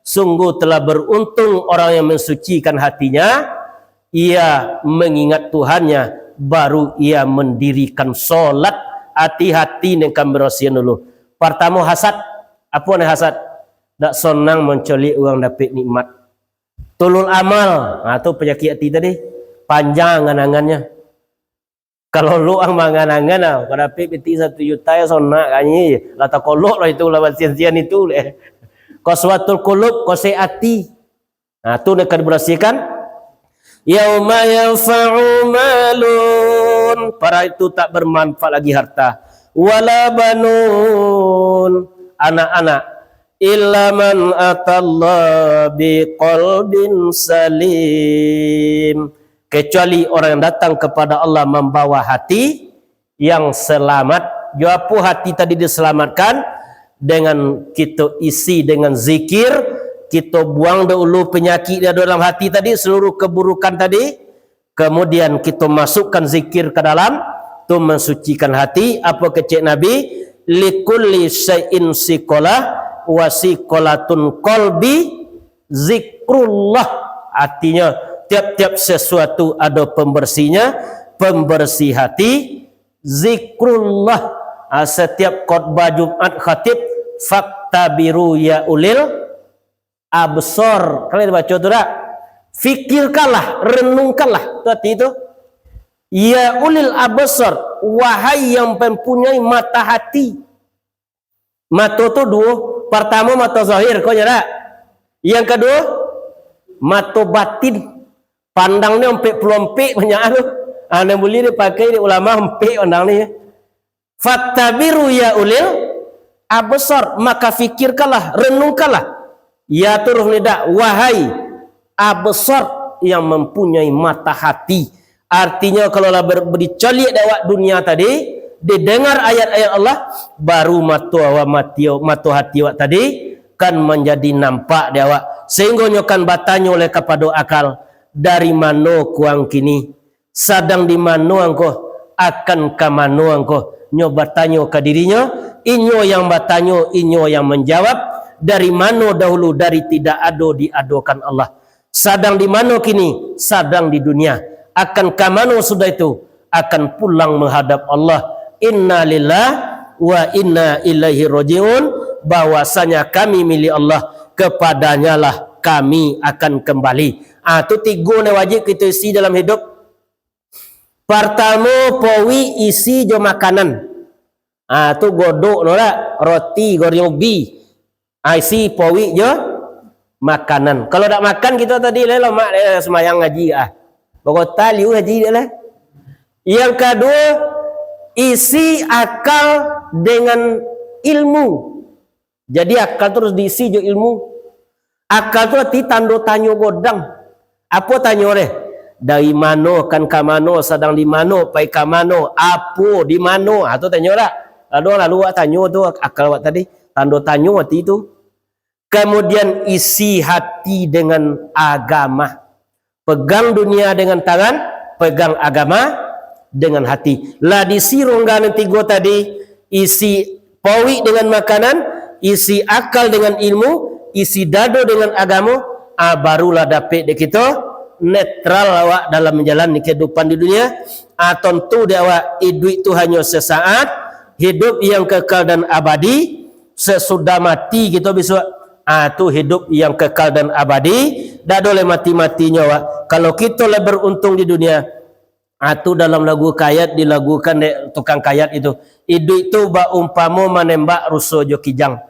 Sungguh telah beruntung orang yang mensucikan hatinya, ia mengingat Tuhannya, baru ia mendirikan solat. Hati-hati nan kami rasian dulu. Partamo hasad. Apo nan hasad? Dak sonang mancaliak urang dapek nikmat. Tulul amal, ha, tu panyakik hati tadi. Panjang angan-angannyo. Kalau luang mangan-angan lah, kok dapek piti satu juta yo sonak kanyi, lah takolok lah itu, lah basian-sian itu leh. Qaswatul qulub, kosek ati. Nah, tu nan ka dibarasiahkan. Yauma yanfa'u malun, pada itu tak bermanfaat lagi harta. Wala banun, anak-anak. Illa man atallaha biqalbin salim. Kecuali orang yang datang kepada Allah membawa hati yang selamat. Jo apo hati tadi diselamatkan? Dengan kito isi dengan zikir, kito buang dahulu penyakik yang ada dalam hati tadi, seluruh keburukan tadi. Kemudian kito masukkan zikir ka dalam, tu mansucikan hati. Apo kecek Nabi? "Likulli syai'in siqalah, wa siqalatun qalbi zikrullah." Artinyo, tiap-tiap sesuatu ado pembersihnya, pembersih hati, zikrullah. Ah, setiap khotbah Jumat khatib, "Faktabiru ya ulil absor." Kalian baca tu dak? Fikirkanlah, renungkanlah. Tu arti tu. "Ya ulil absor, wahai yang mempunyai mata hati." Mato tu duo. Partamo mato zahir, ko nyo dak? Yang kaduo, mato batin. Pandang ni ompek puluah ompek banyak tu. Ah, nan buliah dipakai dek ulama ompek pandang ni. Fattabiru ya ulil absar, maka fikirkanlah, renungkanlah. Ya turuf ni dak, wahai absar yang mempunyai mata hati. Artinyo, kalau lah ber-, dicaliak dek awak dunia tadi, didengar ayat-ayat Allah, baru mato awak mati, mato hati awak tadi kan manjadi nampak dek awak. Sehinggo nyo kan batanyo lai kapado akal, "Dari mano kuang kini? Sadang di mano angko? Akan ka mano angko?" Nyo batanyo ka dirinyo, inyo yang batanyo, inyo yang manjawab, dari mano dahulu, dari tidak ado diadokan Allah. Sadang di mano kini? Sadang di dunia. Akan ka mano sudah itu? Akan pulang menghadap Allah. Inna lillah wa inna ilaihi rajiun, bahwasanya kami milik Allah, kepadanyalah kami akan kembali. Ah, tu tigo nan wajib kito isi dalam hidup. Partamo, powik isi jo makanan. Ah, tu godok no dak, roti, goreng ubi. Ah, isi powik jo makanan. Kalau dak makan kito tadi, lai lomak, lai sumbayang ngaji ah. Bakota liu ngaji dek lai. Yang kaduo, isi akal dengan ilmu. Jadi, akal tu harus diisi jo ilmu. Akal tu arti tando tanyo godang. Apo tanyo deh? Dari mano, kan ka mano, sadang di mano, pai ka mano, apo, di mano? Ha, tu tanyo dak? Lalu, lalu awak tanyo tu, akal awak tadi. Tando tanyo arti tu. Kemudian, isi hati dengan agama. Pegang dunia dengan tangan, pegang agama dengan hati. Lah diisi rongga nan tigo tadi, isi powik dengan makanan, isi akal dengan ilmu, isi dado dengan agamo, ah, barulah dapek dek kito netral awak dalam manjalani kehidupan di dunia. Ah, tontu dek awak, iduik tu hanyo sesaat, hidup yang kekal dan abadi, sesudah mati kito bisuak, ah, tu hidup yang kekal dan abadi, dak ado lai mati-matinyo awak. Kalau kito lah beruntung di dunia, ah, tu dalam lagu kayat dilagukan dek tukang kayat itu, iduik tu baumpamo manembak ruso jo kijang.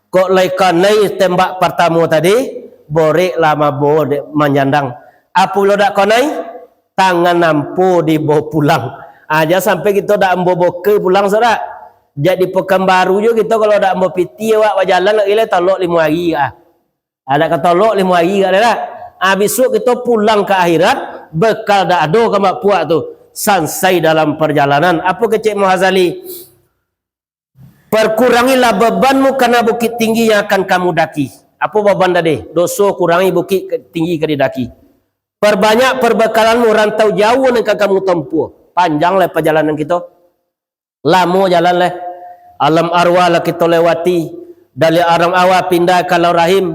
Kok lai kanai tembak partamo tadi, borek lah mabo dek manyandang. Apo lo dak kanai, tangan ampo dibawa pulang. Ah, jan sampai kito dak ambo boka pulang, saudara. Jak di Pekanbaru jo kito, kalau dak ambo piti awak bajalan lagi lai tolok limo ari, ah. Ah, dak katolok limo ari, dak. Ah, bisuak kito pulang ka akhirat, bekal dak ado ka mak puak tu. Sansai dalam perjalanan. Apo kecek Muhazali? Perkurangilah bebanmu karena bukit tinggi yang akan kamu daki. Apo beban tadi? Doso kurangi, bukit ke-, tinggi ka didaki. Perbanyak perbekalanmu, rantau jauah nan ka kamu tampuah. Panjang lai pajalanan kito. Lamo jalan lai. Alam arwah lah kito lewati. Dari alam arwah pindah ka alam rahim.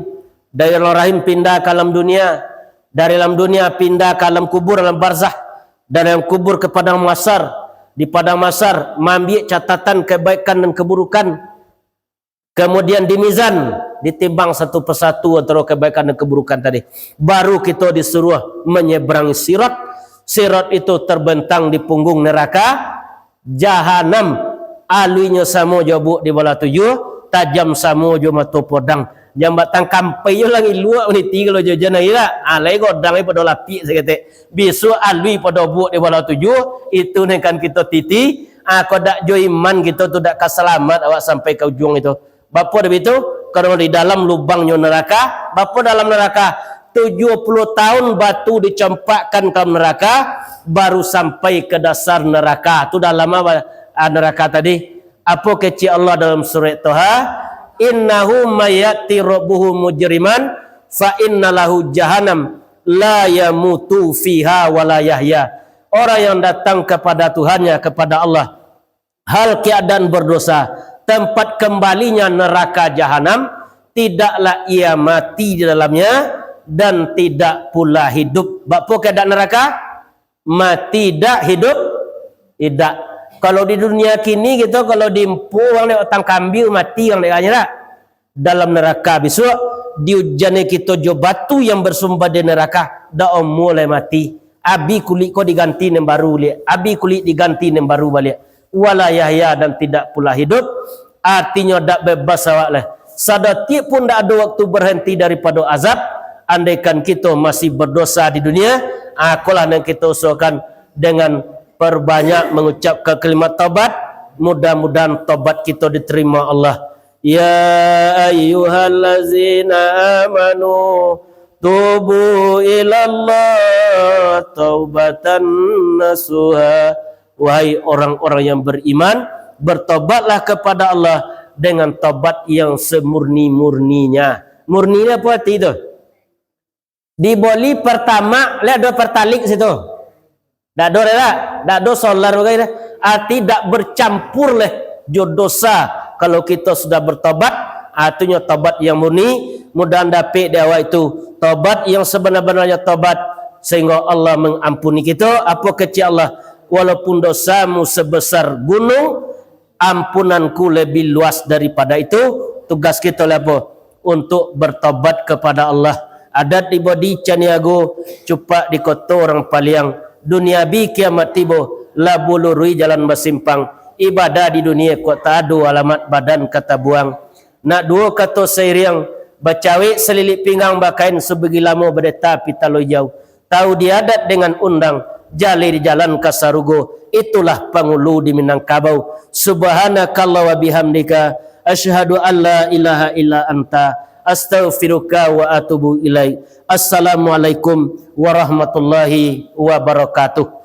Dari alam rahim pindah ka alam dunia. Dari alam dunia pindah ka alam kubur, alam barzah. Dari alam kubur ka padang mahsyar. Di padang mahsyar, maambiak catatan kebaikan dan keburukan. Kemudian di mizan, ditimbang satu persatu antara kebaikan dan keburukan tadi. Baru kito disuruah menyeberangi sirat. Sirat itu terbentang di punggung neraka jahanam. Aluinyo samo jo buak di balah tujuah, tajam samo jo mato podang. Jambatan kampai jo lah ngiluak maniti kalau jo jan ari lah. Ah, lai godang ai pado lapik saketek. Bisuak alui pado buak di balah tujuah, itu nan kan kito titi. Ah, kok dak jo iman kito tu dak ka salamat awak sampai ka ujuang itu. Bapo dah bitu? Karano di dalam lubangnyo neraka. Bapo dalam neraka? Tujuah puluah tahun batu dicampakkan ka dalam neraka, baru sampai ka dasar neraka. Tu dalam apa, ah, neraka tadi? Apo kecek Allah dalam surat Toha? "Innahu may ya'ti rabbahu mujriman, fa inna lahu jahannam, la yamutu fiha wa la yahya." Orang yang datang kepada Tuhannya, kepada Allah, hal keadaan berdosa, tempat kembalinya neraka jahanam, tidaklah ia mati di dalamnya dan tidak pula hidup. Bapo keadaan neraka? Mati dak, hidup idak. Kalau di dunia kini kito, kalau diimpo urang dek batang kambiang, mati urang dek agaknyo dak? Dalam neraka bisuak, diujani kito jo batu yang bersumber di neraka, dak amuah lai mati. Abih kulik ko diganti nan baru baliak, abih kulik diganti nan baru baliak. Wala yahya, dan tidak pula hidup. Artinyo dak bebas awak lai. Sadatiak pun dak ado waktu berhenti daripado azab. Andaikan kito masih berdosa di dunia, ah, kolah nan kito usahokan dengan perbanyak mengucapkan kalimat taubat. Mudah-mudahan taubat kito diterima Allah. Ya ayyuhallazina amanu tubu ilallah taubatan nasuha. Wahai orang-orang yang beriman, bertobatlah kepada Allah dengan tobat yang semurni-murninya. Murni ni apa arti tu? Diboli Pertamax, lihat ado Pertalite situ. Dak ado dah, dak ado solar bagai dah. Arti dak bercampur leh jo dosa. Kalau kito sudah bertobat, artinyo tobat yang murni, mudahan dapek di awak itu tobat yang sebenar-benarnya tobat, sehingga Allah mengampuni kito. Apa kecek Allah, walaupun dosamu sebesar gunung, ampunanku lebih luas daripada itu. Tugas kito lah apa? Untuk bertobat kepada Allah. Adat di Bodi Caniago, cupak di koto urang Paliang. Dunia bi kiamat tibo, labu lurui jalan basimpang. Ibadah di dunia kok tak ado alamat badan ka tabuang. Nak duo kato sairiang, bacawek salilik pinggang bakain sabigi lamo badeta pitalo ijau. Tahu di adat dengan undang, jaleh di jalan ka sarugo, itulah pangulu di Minangkabau. Subhanakallah wa bihamdika, asyhadu an la ilaha illa anta, astaghfiruka wa atubu ilaik. Assalamualaikum warahmatullahi wabarakatuh.